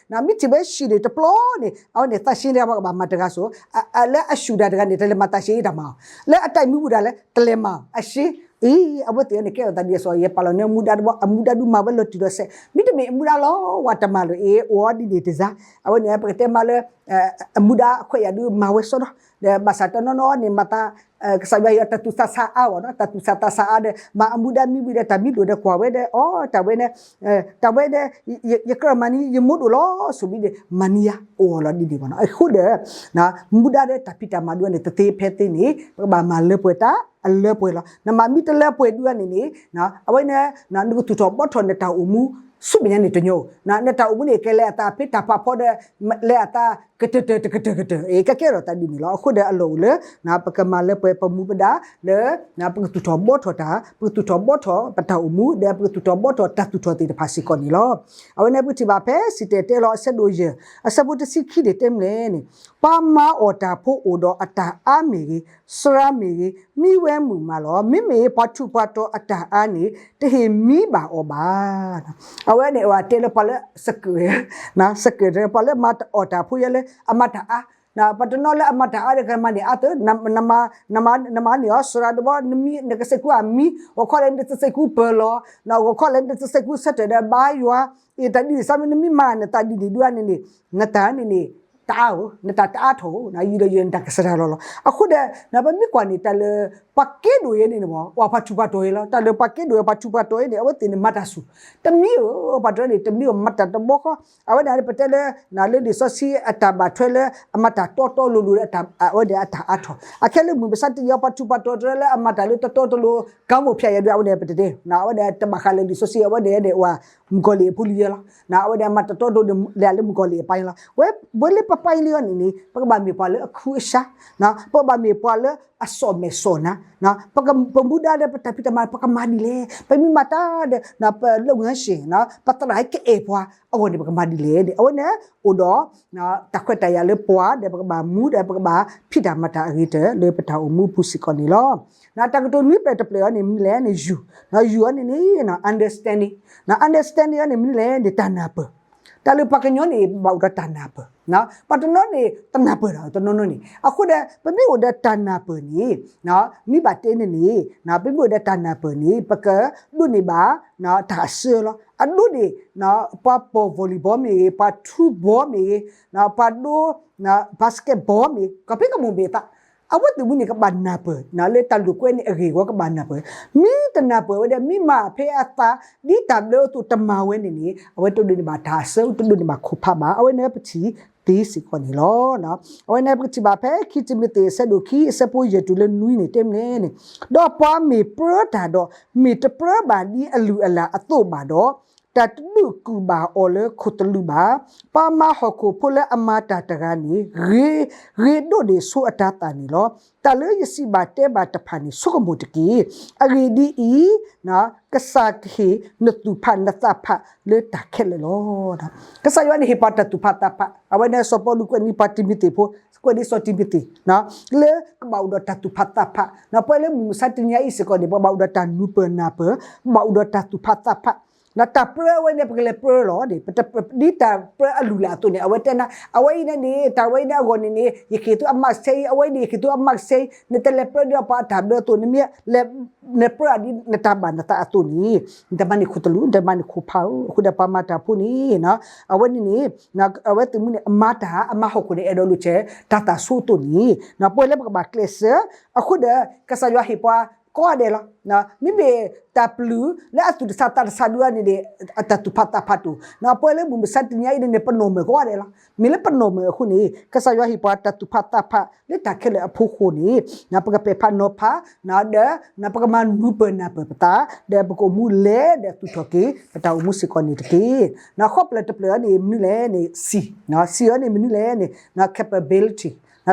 မ့ၢ်ထံၣ်ဝဲဆံးန့ၣ်တပျီန့ၣ် အဝဲန့ၣ် သးဆံးတဂၤ ပှၤကဘၣ်မၤတဂၤစိၤ, လၢအဆူၣ်တၢ်တဂၤန့ၣ် တလဲၤမၤသးဆံးတၢ်မၤအီၤ, လၢအတၢ်မံဘူၣ်တၢ်လဲၣ် တလဲၤမၤအီၤ, အဆံး, အ့ အဝဲသ့ၣ်န့ၣ် ကဲထီၣ်သးဒ်အသိး ယပာ်လီၤန့ၢ်မူဒါတဘျီ အမူဒါဒုးမၤဝဲလီၤတံၢ်လီၤဆဲး, မ့တမ့ၢ်အမူဒါလီၤ ဝဲတမၤလၢၤ အ့ အိၣ်ဒ်န့ၣ်တစၢ်, အဝဲန့ၣ် ပကတဲမးလၢ အမူဒါအခွဲးယာ်ဒုးမၤဝဲစီဒီး, ဒီးဘၣ်ဆၣ်တနီၤနီၤန့ၣ် မၤသး ကစၢ်ယွၤဟ့ၣ်အီၤတၢ်သူၣ်ဆးသးဆးအါဂီၢ်နီၤ, တၢ်သူၣ်ဆးသးဆးအါဒီး မၤအမူဒါမံဝံၤဒီး တၢ်မံဒိၣ်ဒီးကွၢ်ဝဲဒီး အိ တၢ်ဝဲန့ၣ် တၢ်ဝဲဒီး ယကြၢးမၤန့ၢ် ယမိၢ်ဒိၣ်လီၤ ဆိမိၣ်ဒီး မၤန့ၢ်ယၤ အိၣ်လီၤဒ်န့ၣ်ဘၣ်နီၤ. အဃိဒီး မူဒါဒီးတၢ်ဖံးတၢ်မၤဒုးန့ၣ် တသ့ဖဲသ့န့ၣ် ပကဘၣ်မၤလၢပှဲၤတၢ်အလၢပှဲၤလီၤ. နမၤမ့ၢ်တလၢပှဲၤဒုးန့ၣ်န့ၣ် အဝဲန့ၣ် နကသူၣ်ထီၣ်ဘှီထီၣ်နတၢ်အိၣ်မူ ဆူမဲာ်ညါန့ၣ်တညီ, နတၢ်အိၣ်မူန့ၣ် ကလဲၤအသးဖဲတၢ်ဖးဖီဒီး လဲၤအသးကတၢၢ်တၢၢ်တကတၢၢ်ကတၢၢ် အ့ ကကဲထီၣ်သးဒ်န့ၣ်လီၤ. အဃိဒီးအလီၢ်အိၣ်လၢ ပကမၤလၢပှဲၤပမူပဒါလၢ ပကသူၣ်ထီၣ်ဘှီထီၣ်တၢ်, ပကသူၣ်ထီၣ်ဘှီထီၣ်ပတၢ်အိၣ်မူ ဒီးပကသူၣ်ထီၣ်ဘှီထီၣ်တၢ်သူၣ်ထီၣ်သ့ၣ်တဖၣ်စ့ၢ်ကီးန့ၣ်လီၤ. အဝဲန့ၣ်ပကထံၣ်ဘၣ်ဖဲစံၣ်တဲၤတဲလီၤအဆၢဒိၣ်ယဲၢ် အဆၢဖိတဆံခံန့ၣ် တဲမနုၤလဲၣ်န့ၣ်, ပှၤမၤအီၣ်တၢ်ဖိအိၣ်ဒီးအတၢ်အါမ့ၢ်ဂ့ၤ, စှၤမ့ၢ်ဂ့ၤ, မံဝဲမုာ်မးလီၤ. မ့မ့ၢ်ပှၤထူးပှၤတီၤအတၢ်အါန့ၣ် တဟ့ၣ်မံဘၣ်အီၤဘၣ်. အဝဲန့ၣ် အဝဲတဲလၢပှၤလၢ စကၢၢ်, စကၢၢ် ပှၤလၢမၤအီၣ်တၢ်ဖိယဲလၢ အမၤတၢ်အါ, ပှၤတနီၤလၢအမၤတၢ်အါဒီး ကမၤန့ၢ်အါသၢ, နမၤန့ၢ်အီၤစှၤဒီးဘီ နမံ နကစဲးကူအမံ, ဂီၤခီလဲၣ် နတစဲးကူပၢၤလီၤ, ဂီၤခီလဲၣ် နတစဲးကူဆၢထၢၣ်ဒီးဘါယွၤ, အ့ တၢ်ဒ်န့ၣ် စးမ့ၢ်နမံမၤနတၢ်ဒ်န့ၣ်ဒုးန့ၣ်န့ၣ် နတၢ်န့ၣ်န့ၣ် တအါဧိၤ, နတၢ်တအါထီၣ်ဧိၤ, ယံာ်ဒီးယံာ်နတၢ်ကစၢ်တၢ်လီၢ်လီၤ. အဃိဒီး ပမ့ၢ်ကွၢ်န့ၣ် တၢ်လၢ ပှၤကဲဒိၣ်ယဲန့ၣ်န့ၣ် ပှၤထူးပှၤတီၤယဲလီၤ. တၢ်လၢပှၤကဲဒိၣ်ယဲ ပှၤထူးပှၤတီၤယဲန့ၣ် အဝဲသ့ၣ်န့ၣ်မၤတၢ်ဆူၣ်, တမံဧိၤ, ပှၤတရၢန့ၣ် တမံဧိၤ မၤတၢ်တဘီဃီ, အဝဲဒၣ် ပတဲလၢ လၢလံာ်စီဆှံအတၢ်ဘၣ်ထွဲလၢ အမၤတၢ်တီတီလိၤလိၤဒီး အဝဲဒၣ်အတၢ်အါထီၣ်, အခဲလၢမုၢ်မဆါတနံၤအံၤ ပှၤထူးပှၤတီၤတရၢလၢအမၤတၢ်လၢတီတီလိၤလိၤ ကၤဘိၣ်ဖၠးယၤဒုး အဝဲဒၣ်ပတဲတဲ, အဝဲဒၣ်တဘၣ်ဃးလၢလံာ်စီဆှံ အဝဲဒၣ်ဒၣ်ဝဲ မုၣ်ကီၤလံၢ်အဖိလံၤယဲလီၤ. အဝဲဒၣ်မၤတၢ်တီတီလိၤလိၤလၢမုၣ်ကီၤလံၢ်အပၢ်လီၤ. ဝဲလၢပပၢ်လံအီၤန့ၣ်န့ၣ် ပကဘၣ်မ့ၢ်ပှၤလၢအခူအဆှး, ပကဘၣ်မ့ၢ်ပှၤလၢအစီၣ်မဲာ်စီၣ်နါ, ပမူဒါဒီးပတၢ်ဖံးတၢ်မၤ ပကမၤဒ်လဲၣ်, ပမ့ၢ်မၤတၢ်ဒီး ပလၢၢ်ဝံၤဟဲဆ့ၣ် ပသရၣ်ကအဲၣ်ပှၤအဂီၢ်န့ၣ် ပကမၤဒ်လဲၣ်န့ၣ် အဝဲန့ၣ်အိၣ်ဒီး တၢ်ခွဲးတၢ်ယာ်လၢပှၤဒီး ပကဘၣ်မူဒီး ပကဘၣ်ဖံးတၢ်မၤတၢ်အဂ့ၤကတၢၢ်လၢပတၢ်အိၣ်မူအပူၤစ့ၢ်ကီးန့ၣ်လီၤ. တၢ်ကတိၤနွံဖျၢၣ်တဖျၢၣ်အံၤန့ၣ် မနုၤလဲၣ်န့ၣ် ယုၢ်, ယုၢ်အံၤန့ၣ်န့ၣ် understanding, understanding အံၤန့ၣ် မနုၤလဲၣ်န့ၣ် တၢ်နၢ်ပၢၢ်, တၢ်လၢပှၤကညီန့ၣ် ဘၣ်အိၣ်ဒီးတၢ်နၢ်ပၢၢ်, ပှၤတနီၤန့ၣ် တနၢ်ပၢၢ်တၢ်တနီၤနီၤန့ၣ် အဃိဒီး ပမ့ၢ်အိၣ်ဒီးတၢ်နၢ်ပၢၢ်န့ၣ် မ့ၢ်ဘၣ်တဲန့ၣ်န့ၣ် ပမ့ၢ်အိၣ်ဒီးတၢ်နၢ်ပၢၢ်န့ၣ် ပကဒိးန့ၢ်ဘၣ် တၢ်အစၢလီၤ. အဒိန့ၣ် ပှၤပိာ် volleyball မ့ၢ်ဂ့ၤ, ပှၤထူဘီမ့ၢ်ဂ့ၤ, ပှၤဒိ basketball မ့ၢ် ကီၢ်ဖံးကမူၣ်မ့ၢ်အသး အဝဲသ့ၣ်မုၢ်န့ၣ် ကဘၣ်နၢ်ပၢၢ် လၢတၢ်လိာ်ကွဲန့ၣ်အဂ့ၢ်အဂီၢ် ကဘၣ်နၢ်ပၢၢ်. မ့ၢ်တနၢ်ပၢၢ်ဝဲဒီး မ့ၢ်မၤဖဲအသး ဒ်တၢ်ဘျၢအသိးတမၤဝဲန့ၣ်န့ၣ် အဝဲတဒိးန့ၢ်ဘၣ်တၢ်အစၢ တဒိးန့ၢ်ဘၣ်ခိၣ်ဖးဘၣ်. အဝဲန့ၣ်ပထံၣ်သ့စ့ၢ်ကီးန့ၣ်လီၤ. အဝဲန့ၣ်ပကထံၣ်ဘၣ်ဖဲ ခံတံၤမသ့း အဆၢဒိၣ်ခံ အဆၢဖိယဲၢ်တုၤလၢနွံန့ၣ် တဲမနုၤလဲၣ်န့ၣ်, ဒီးပှၤမ့ၢ်ပြၢတၢ်ဒီး မ့ၢ်တပြၢဘၣ်ဒ်အလုၢ်အလၢ်အသိးဘၣ်ဒီး တၢ်တဒုးကူၣ်ဘၣ်အီၤလၢခိၣ်သလုးဘၣ်. ပှၤမၤဟီၣ်ခိၣ်ဖိလၢအမၤတၢ်တဂၤန့ၣ် ဂ့ၤ, ဂ့ၤဒိၣ်ဒိၣ်ဆိအတၤသၣ်န့ၣ်လီၤ. တၢ်လၢယစံးဘၣ်တဲဘၣ်တဖၣ်န့ၣ် ဆိကမိၣ်တက့ၢ်. အဂ့ၢ်ဒ်အံၤ, ကစၢ်ကဟ့ၣ်နသူၣ်ဖးနသးဖးလၢတၢ်ခဲလၢာ်လီၤ. ကစၢ်ယွၤန့ၣ်ဟ့ၣ်ပှၤတၢ်သူၣ်ဖးသးဖး, အဝဲန့ၣ်စီၤပီလူးကွဲးန့ၢ်ပှၤတံၤမသ့းဖိ, ကွဲးဒ်စီၤတံၤမသ့း လၢကဘၣ်အိၣ်ဒီးတၢ်သူၣ်ဖးသးဖး, ပဝဲလၢမုၢ်မဆါတနံၤအံၤစ့ၢ်ကီးန့ၣ် ပဘၣ်အိၣ်ဒီးတၢ်နၢ်ပၢၢ်နၢ်ပၢၢ်, ဘၣ်အိၣ်ဒီးတၢ်သူၣ်ဖးသးဖး, တၢ်ပြၢအဝဲန့ၣ် ပကလဲၤပြၢလီၤ, ဒ်တၢ်ပြၢအလုၢ်အလၢ်အသိးန့ၣ် အဝဲတဲနၤ အဝဲအံၤန့ၣ်န့ၣ် တၢ်ဝဲအံၤန့ၣ်အဂီၢ်န့ၣ်န့ၣ် ယကဟ့ၣ်သုအမးကဆှဲအံၤ, အဝဲအံၤန့ၣ် ယကဟ့ၣ်သုအမးကဆှဲအံၤ, နတလဲၤပြၢဒ်ပှၤအတၢ်ဘျၢအသိး, နမ့ၢ်လဲၤနပြၢဒ်နတၢ်ဘၣ်နသးအသိးန့ၣ် နတမၤန့ၢ်ခိၣ်သလုး, နတမၤန့ၢ်ခိၣ်ဖးဧၢ. အဃိဒီးပှၤမၤတၢ်ဖိန့ၣ် အဝဲန့ၣ်န့ၣ် အဝဲသ့ၣ်မုၢ်န့ၣ် အမၤတၢ် အမၤဟီၣ်ခိၣ်န့ၣ် အဲၣ်ဒိးလိာ်ကဲ တၢ်သးဆိအသိးန့ၣ် ပဝဲလၢပကဘၣ်ကျဲးစၢး, အဃိဒီး ကစၢ်ယွၤဟ့ၣ်ပှၤကိးဂၤဒဲးလီၤ. မ့မ့ၢ်တၢ်ပျုၤလၢအသူၣ်တဆးသးတဆးဒုန့ၣ်န့ၣ် အတၢ်သူၣ်ဖးသးဖးတအိၣ်, ပဝဲလၢမုၢ်မဆါတနံၤအံၤန့ၣ်န့ၣ် ပနီၢ်မၢၢ်ကိးဂၤဒဲးလီၤ. မ့ၢ်လၢပနီၢ်မၢၢ်အဃိန့ၣ် ကစၢ်ယွၤဟ့ၣ်ပှၤတၢ်သူၣ်ဖးသးဖးလၢတၢ်ခဲလၢာ်အဖီခိၣ်န့ၣ် ပကပဲာ်ဖးနီၤဖး ဒီး ပကမၤနၢ်ပၢၢ်နၢ်ပၢၢ်ပသး ဒီးပကအိၣ်မူလဲၤဒီးသူၣ်ထီၣ်က့ၤ ပတၢ်အိၣ်မူစ့ၢ်ကီးန့ၣ်တက့ၢ်. ဃီပျၢၢ်တပျၢၢ်အံၤန့ၣ် မနုၤလဲၣ်န့ၣ် စံၣ်, စံၣ်အံၤန့ၣ်မနုၤလဲၣ်န့ၣ် capability,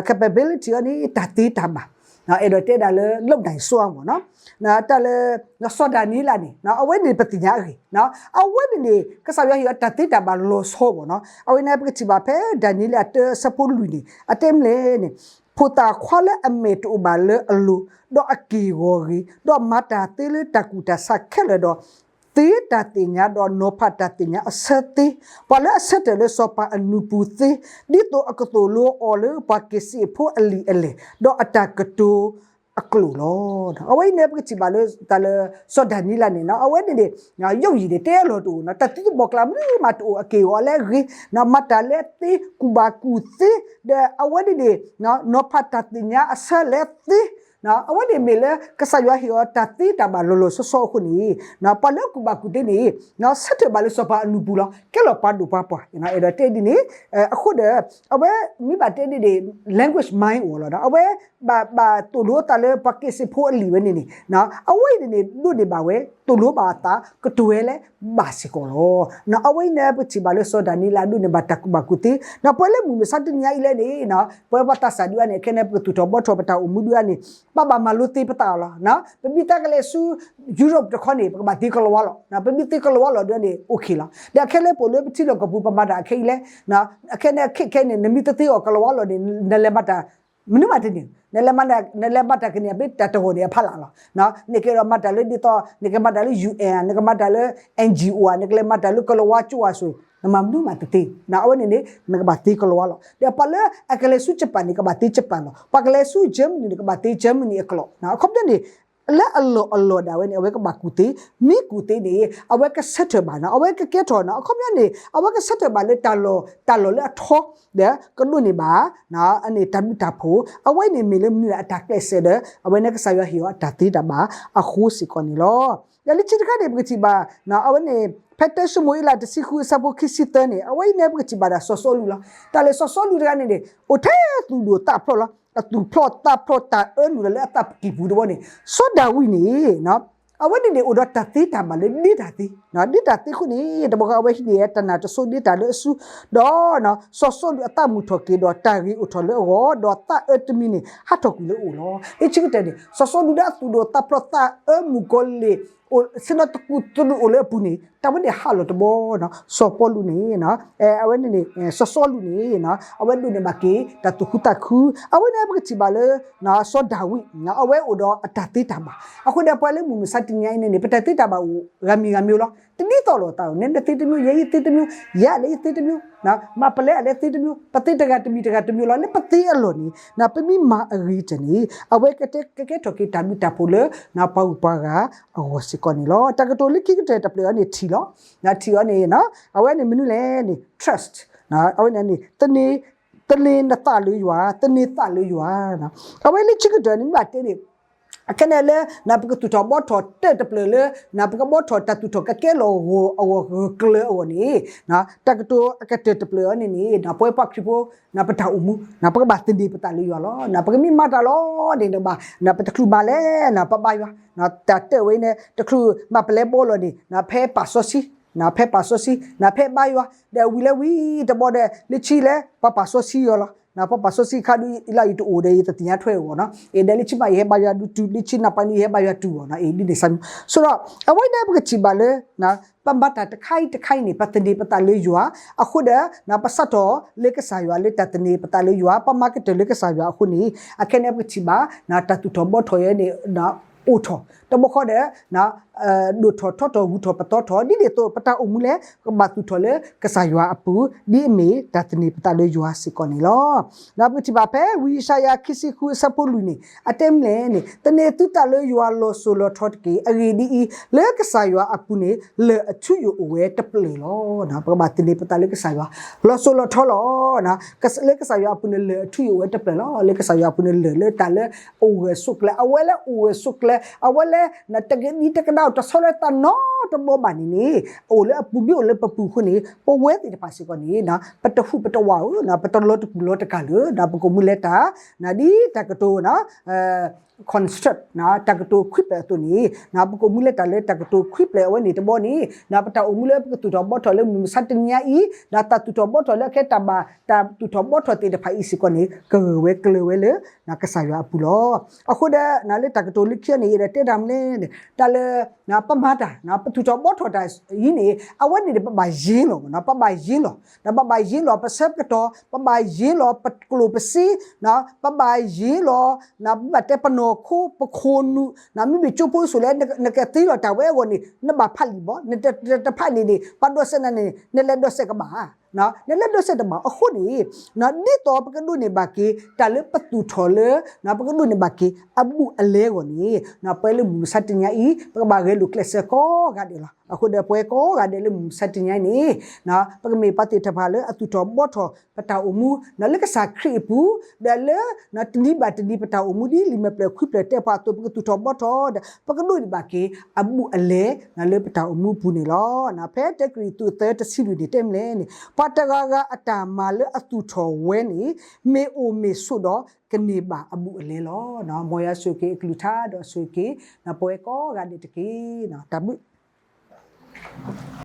capability အံၤန့ၣ် တၢ်သ့တၢ်ဘၣ်, အဲၣ်ဒိးတဲဒၣ်လၢ လုပ်နိုင်စွမ်း မ့ၢ်နီၤ, တၢ်လၢ စီၤဒၤနံယ့လးန့ၣ် အဝဲန့ၣ်ပသ့ၣ်ညါအဂ့ၢ်, အဝဲန့ၣ်န့ၣ် ကစၢ်ယွၤဟ့ၣ်အီၤတၢ်သ့တၢ်ဘၣ်လီၤဆီ မ့ၢ်နီၤ. အဝဲန့ၣ်ပကထံၣ်ဘၣ်ဖဲ ဒၤနံယ့လးတၢ အဆၢဖိလွံၢ်န့ၣ် အတဲမနုၤလဲၣ်န့ၣ် ဖိသၣ်ခွါလၢအမဲာ်တအိၣ်ဘၣ်လၢအလိၤ, ဒီးအက့ၢ်အဂီၤဂ့ၤ, ဒီးမၤတၢ်သ့လၢတၢ်ကူၣ်တၢ်ဆးခဲလၢာ်ဒီး သ့တၢ်သ့ၣ်ညါဒီးနီၤဖးတၢ်သ့ၣ်ညါအဆၢသ့, ပှၤလၢအဆၢထၢၣ်လၢစီၤပၤအနူၤပူၤသ့, ဒ်သိးအကသိၣ်လိအီၤလၢပှၤက့ၤစ့းဖိအလံာ်အလဲၢ်, ဒီးအတၢ်ကတိၤအကျိာ်လီၤ. အဝဲအံၤန့ၣ် ပကထံၣ်ဘၣ်လၢတၢ်လၢ စီၤဒၤနံယ့လးန့ၣ် အဝဲန့ၣ်န့ၣ် ယုၢ်ယံၤန့ၣ် တဲလီၤတအိၣ်, တၢ်သံသဘီၣ်ကျါမနုၤမးတအိၣ်, အက့ၢ်အဂီၤလၢအဂ့ၤ, မၤတၢ်လၢသ့, ကူၣ်ဘၣ်ကူၣ်သ့, ဒီးအဝဲန့ၣ်န့ၣ် နီၤဖးတၢ်သ့ၣ်ညါအဆၢလၢသ့, အဝဲန့ၣ်မ့ၢ်လၢကစၢ်ယွၤဟ့ၣ်အီၤတၢ်သ့တၢ်ဘၣ်လီၤလီၤဆီဆီအဃိန့ၣ် ပှၤလၢအကူၣ်ဘၣ်ကူၣ်သ့န့ၣ် ဆၢထၢၣ်ဘၣ်လၢစီၤပၤအနူၤပူၤလီၤ. ကဲလီၤပှၤဒိၣ်ပှၤပှၢ် အဲၣ်ဒိးတဲဒ်န့ၣ်, အဃိဒီး အဝဲမ့ၢ်ဘၣ်တဲဒ်န့ၣ် language mind အိၣ်လီၤဒီး အဝဲဘၣ်ဘၣ်သိၣ်လိအသးလၢပှၤက့ၤစ့းဖိအလံာ်ဝဲန့ၣ်န့ၣ် အဝဲအံၤန့ၣ်န့ၣ် ဒိးန့ၢ်ဘၣ်ဝဲ သိၣ်လိဘၣ်အသး ကတိၤဝဲလၢဘၣ်စ့ၢ်ကီးလီၤ. အဝဲအံၤန့ၣ် ပထံၣ်ဘၣ်လၢစီၤဒၤနံယ့လးဒိးန့ၢ်ဘၣ်တၢ်ကူၣ်ဘၣ်ကူၣ်သ့, ပှၤလၢမုၢ်မဆါတနံၤအံၤလဲၣ်န့ၣ် ပှၤပှၤသးစၢ်ဒုးအါန့ၣ် ခဲန့ၣ် ပကသူၣ်ထီၣ်ဘီထီၣ်ပတၢ်အိၣ်မူဒုးအါန့ၣ် ပဘၣ်မၤလိသ့ပသးလီၤ. ပမ့ၢ်သးကလဲၤဆူ Europe တခီန့ၣ် ပကဘၣ်သ့ကလီၤဝါလီၤ. ပမ့ၢ်သ့ကလီၤဝါလီၤဒုးန့ၣ် okay လီၤ. ဒီးခဲလၢပအိၣ်လၢပထံလီၢ်ကီၢ်ပူၤ ပမၤတၢ်အခဲအံၤလဲၣ်, ခဲန့ၣ် ခဲခဲန့ၣ် နမ့ၢ်တသ့အီၤကလီၤဝါလီၤန့ၣ် နလဲၤမၤတၢ် မနုၤမးတန့ၢ်, နလဲၤမၤတၢ်ကန့ၣ် အဘ့ၣ်တၢ်တဂီၢ်န့ၣ်အဖီလာ်လီၤ. နကဲဒီးမၤတၢ်လၢဒ်သိး နကမၤတၢ်လၢ UN ဧါ, နကမၤတၢ်လၢ NGO ဧါ, နကလဲၤမၤတၢ်လၢကလီၤဝါကၠိဧါဆိ, နမၤမနုၤမးတသ့. အဝဲန့ၣ်န့ၣ် နကဘၣ်သ့ကလီၤဝါလီၤ. ဒီးပှၤလၢအကလဲၤဆူ Japan န့ၣ် ကဘၣ်သ့ Japan လီၤ. ပှၤကလဲၤဆူ Germany န့ၣ် ကဘၣ်သ့ Germany အကျိာ်. အခီပညီန့ၣ် လၢအလီၢ်အလီၢ်ဒၣ်ဝဲန့ၣ် အဝဲကဘၣ်ကူၣ်သ့, မ့ၢ်ကူၣ်သ့န့ၣ် အဝဲကဆၢထၢၣ်ဘၣ်နီၤ, အဝဲကကဲထီၣ်နီၤ. အခီပညီန့ၣ် အဝဲကဆၢထၢၣ်ဘၣ်လၢတၢ်လီၢ်, တၢ်လီၢ်လၢအထီ, ဒီးကဒိးန့ၢ်ဘၣ် အန့ၣ်တၢ်ဘျုးတၢ်ဖှိၣ်, အဝဲန့ၣ်မ့ၢ်လၢမနုၤလဲၣ် အတၢ်ကျဲးစၢးဒီး အဝဲန့ၣ်ကစၢ်ယွၤဟ့ၣ်အီၤအတၢ်သ့တၢ်ဘၣ်အဃိစ့ၢ်ကီးန့ၣ်လီၤ. ဒီးလၢခံတခါန့ၣ် ပကထံၣ်ဘၣ် အဝဲန့ၣ် ဖဲတၢၡမူၤအ့လးတဆံဃုအဆၢဖိခံဆံသၢန့ၣ် အဝဲအံၤန့ၣ် ပကထံၣ်ဘၣ်ဒၣ်စီၤစီလူးလီၤ. တၢ်လၢစီၤစီလူးတဂၤန့ၣ်န့ၣ် အိၣ်ထဲသူၣ်ဒိၣ်သးဖျိးလီၤ. အသူၣ်ဖျိးသးဖျိးတၢ်အၢနုာ်လီၤလၢအသးကံၢ်ပူၤတဘီန့ၣ် စီၤဒၤဝံးန့ၣ် အဝဲန့ၣ်န့ၣ် အိၣ်ဒီးတၢ်သ့တၢ်ဘၣ်လၢဒ့တၢ်သ့, ဒ့တၢ်သ့အဃိန့ၣ် တဘျီဃီအဝဲဟံးန့ၢ် တၢ်နာ်တစိဒ့တၢ်လၢအစု, ဒီး စီၤစီလူးအသးမုာ်ထီၣ်က့ၤဒီးတၢ်ဂ့ၤအိၣ်ထီၣ်လၢအဂီၢ်, ဒီးသးအၢတမံၤန့ၣ် ဟးထီၣ်ကွံာ်လၢအအိၣ်လီၤ. အ့ၣ် ဆၢကတီၢ်န့ၣ် စီၤစီလူးဒီးအသူၣ်ဒိၣ်သးဖျိးသးအၢမုၢ်ကီၤလံၢ် အိၣ်ဆ့ၣ်နီၤသကုၤသရူးအိၣ်လၢအပူၤန့ၣ် တၢ်ဝဲန့ၣ်ဟးလီၤတဘီနီၤ. စီၤပီလူးန့ၣ် အဝဲန့ၣ်န့ၣ် စီၤစီလူးန့ၣ် အဝဲဒိးန့ၢ်ဘၣ်က့ၤ တၢ်သူၣ်ခုသးခု, အဝဲန့ၣ်ပကထံၣ်ဘၣ်လၢ စီၤဒၤဝံး အဝဲအိၣ်ဒီးအတၢ်သ့တၢ်ဘၣ်. အဃိဒီးပှၤလၢမုၢ်မဆါတနံၤအံၤန့ၣ်န့ၣ် ပတၢ်သ့တၢ်ဘၣ်အိၣ်ဂၤမံၤဂၤမံၤလီၤ. တဒ်သိးလိာ်သးဘၣ်, နသ့တမျိုး, ယဲယသ့တမျိုး, ယၤလဲၣ်ယသ့တမျိုး, မၤပလဲအလဲသ့တမျိုး, ပသ့တဂၤတမံၤတဂၤတမျိုးလီၤ. လၢပသ့အလီၢ်န့ၣ် ပမ့ၢ်မၤအဂ့ၤတၢ်န့ၣ် အဝဲကကဲထီၣ်က့ၤတၢ်ဘျုးတၢ်ဖှိၣ်လၢ ပှၤဂုၤပှၤဂၤအဂီၢ်စ့ၢ်ကီးန့ၣ်လီၤ. တၢ်ကတိၤလၢခံကတၢၢ်တဖျၢၣ်အံၤန့ၣ် ထံၣ်လီၤ. ထံၣ်အံၤန့ၣ် အဝဲန့ၣ်မနုၤလဲၣ်န့ၣ် trust, အဝဲန့ၣ်န့ၣ် သန့ၤနသးလၢယွၤ, သန့ၤသးလၢယွၤ. အဝဲလၢခံကတၢၢ်န့ၣ် မ့ၢ်ဘၣ်တဲန့ၣ် အခဲန့ၣ်လၢ ပကသူၣ်ထီၣ်ဘှီထီၣ်တၢ်တဖျၢၣ်လၢ ပကဘှီထီၣ်တၢ်သူၣ်ထီၣ်ကကဲလီၤအဂီၢ် အဂီၢ်ဂၢၢ်ကျၢၤအဂီၢ်န့ၣ် တၢ်ကတိၤအကတၢၢ်တဖျၢၣ်အံၤန့ၣ်န့ၣ် ပဝဲပှၤခရံာ်ဖိ ပတၢ်အိၣ်မူ ပကဘၣ်သန့ၤပသးလၢယွၤလီၤ. ပကမ့ၢ်မၤတၢ်လီၤန့ၣ် နဘၣ် ပတချုးမၤလဲၣ် ပဘါယွၤ, တၢ်တဲဝဲန့ၣ် တချုးမၤပလဲဘီလီၤန့ၣ် ဖဲပာ်စီဆှံ ဖဲပာ်စီဆှံ ဖဲဘါယွၤ ဒီးဝံၤလၢဝံၤတဘီဒီး လၢခံလၢ ပှၤပာ်စီဆှံယီၤလီၤ. ပှၤပာ်စီဆှံခါဒုး လၢယတအိၣ်ဒီးယတသ့ၣ်ညါထွဲအဂီၢ်နီၤ, အ့ ဒီးလၢခံမးယဟဲဘါယွၤဒုးတုၤ လၢခံနၢ်ပၢၢ်န့ၣ်ယဟဲဘါယွၤတုၤအဂီၢ်နီၤ, အ့ ဒ်န့ၣ်စ့ၢ်ကီး. အဝဲန့ၣ်ပကထံၣ်ဘၣ်လၢ ပမၤတၢ်တခါအံၤတခါအံၤန့ၣ် ပသန့ၤပသးလၢယွၤ, အဃိဒီး ပစးထီၣ်လၢကစၢ်ယွၤလၢတၢ်သန့ၤပသးလၢယွၤ, ပမၤကတၢၢ်လၢကစၢ်ယွၤအဃိန့ၣ် အခဲန့ၣ်ပကထံၣ်ဘၣ် တၢ်သူၣ်ထီၣ်ဘှီထီၣ်ယဲန့ၣ် အိၣ်ထီၣ်, တဘျီဃီဒီး ဒိၣ်ထီၣ်ထီထီၣ်ဂုၤထီၣ်ပသီထီၣ်, ဒ်န့ၣ်အသိး ပတၢ်အိၣ်မူလဲၣ် ပကဘၣ်သူၣ်ထီၣ်လၢကစၢ်ယွၤအပူၤ ဒ်အမ့ၢ်တၢ်သန့ၤပသးလၢယွၤစ့ၢ်ကီးန့ၣ်လီၤ. ပကထံၣ်ဘၣ်ဖဲဝံယၡါယၤခံဆံဃုအဆၢဖိလွံၢ်န့ၣ် အတဲမ့ၢ်လဲၣ်န့ၣ် သန့ၤသုသးလၢယွၤလီၤစိၤလီၤထီတက့ၢ်. အဂ့ၢ်ဒ်အံၤ, လၢကစၢ်ယွၤအပူၤန့ၣ် လၢၢ်အထူအယိာ်အိၣ်ဝဲတဖျၢၣ်လီၤ. ပကဘၣ်သန့ၤပသးလၢကစၢ်ယွၤ လီၤစိၤလီၤထီလီၤ. လၢကစၢ်ယွၤအပူၤန့ၣ် လၢၢ်အထူအယိာ်အိၣ်ဝဲတဖျၢၣ်လီၤ. လၢကစၢ်ယွၤအပူၤန့ၣ် လၢၢ်လၢတၢ်လၢအအိၣ်ဂၢၢ်ဆိးကျၢၤ, အဝဲလၢအအိၣ်ဂၢၢ်ဆိးကျၢၤ, အဝဲလၢ တကဒံတကဒါအိၣ်တဆီလၢတၢ်နီတဘျီဘၣ်န့ၣ်န့ၣ် အအိၣ်လၢအပူၤမ့ၢ်အိၣ်လၢပပူၤအဃိန့ၣ် ပဝဲသ့ၣ်တဖၣ်စ့ၢ်ကီးန့ၣ် ပတဟူးပတဝးဧၢ, ပတလီၤတကူၣ်လီၤတကၤလၢၤ, ပကအိၣ်မူလၢတၢ် ဒ်တၢ်ကတိၤ construct တၢ်ကတိၤခွံဖျၢၣ်အသိးန့ၣ် ပကအိၣ်မူလၢတၢ်လၢတၢ်ကတိၤခွံဖျၢၣ်အဝဲန့ၣ်တဘီန့ၣ် ပတၢ်အိၣ်မူလၢပကသူၣ်ထီၣ်ဘှီထီၣ်လၢမုၢ်မဆါတနံၤညါအံၤ ဒီးတၢ်သူၣ်ထီၣ်ဘှီထီၣ်လၢအခဲတၢ်ဘၣ် တၢ်သူၣ်ထီၣ်ဘှီထီၣ်သ့ၣ်တဖၣ်အံၤစ့ၢ်ကီးန့ၣ် ကဂၢၢ်ဝဲကျၢၤဝဲလၢ ကစၢ်ယွၤအပူၤလီၤ. အဃိဒီး လၢတၢ်ကတိၤလၢခံန့ၣ် ယအဲၣ်ဒိးတဲတၢ်မနုၤလဲၣ်န့ၣ် တၢ်လၢ ပမၤတၢ် ပသူၣ်ထီၣ်ဘှီထီၣ်တၢ်အံၤန့ၣ် အဝဲန့ၣ်ဒီးပဘၣ်ယ့လီၤ, ပဘၣ်ယ့လီၤ, ဒီးပဘၣ်ယ့လီၤပဆၢကတီၢ်, ပဘၣ်ယ့လီၤပကျိၣ်ပစ့, ပဘၣ်ယ့လီၤ ဘၣ်တဲပနီၢ်ခိ ပခိၣ်နူာ်, မ့မ့ၢ်ကၠိဖိစိၤလဲၣ် နကသ့လီၤတၢ်ဝဲအဂီၢ်န့ၣ် နဘၣ်ဖးလံာ်ဘၣ်, နတဖးန့ၣ်န့ၣ် ပှၤဒိးစဲးနၤန့ၣ် နလဲၤဒိးစဲးကဘၣ် နလဲၤဒိးစဲးတဘၣ်. အဃိန့ၣ် ဒ်သိးပကဒိးန့ၢ်ဘၣ်က့ၤ တၢ်လၢပသူၣ်ထီၣ်လၢ ပကဒိးန့ၢ်ဘၣ်က့ၤ အဘူးအလဲအဂီၢ်န့ၣ် ပဝဲလၢမုၢ်မဆါတနံၤညါအံၤ ပကဘၣ်ဂဲၤလိာ်ကျဲးစၢးကိးဂၤဒဲးလီၤ. အဃိဒီးပဝဲကိးဂၤဒဲးလၢမုၢ်မဆါတနံၤညါအံၤန့ၣ် ပကမ့ၢ်ပှၤသ့ၣ်တဖၣ်လၢအသူၣ်ထီၣ်ဘှီထီၣ် ပတၢ်အိၣ်မူ လၢကစၢ်ခရံာ်အပူၤ ဒီးလၢ တနံၤဘၣ်တနံၤပတၢ်အိၣ်မူဒ်လံာ်မဲာ်ဖျၢၣ်ခွံဖျၢၣ်တဲပှၤအသိး ပကသူၣ်ထီၣ်ဘှီထီၣ်ဒီး ပကဒိးန့ၢ်ဘၣ်က့ၤ အဘူးအလဲ လၢပတၢ်အိၣ်မူအပူၤန့ၣ်လီၤ. ဖဲတၢကရံၣ်သူးသၢတဆံလွံၢ်န့ၣ် တဲမ့ၢ်လဲၣ်န့ၣ် ပှၤတဂၤဂၤအတၢ်မၤလၢအသူၣ်ထီၣ်ဝဲန့ၣ် မ့ၢ်အိၣ်မ့ၢ်ဆိးဒီး ကန့ၢ်ဘၣ်အဘူးအလဲလီၤ. မ်ယွၤဆိၣ်ဂ့ၤက့ၤအကလုၢ်ကထါဒီးဆိၣ်ဂ့ၤက့ၤ ပဝဲကိးဂၤဒဲးတက့ၢ်. တၢ်ဘျုး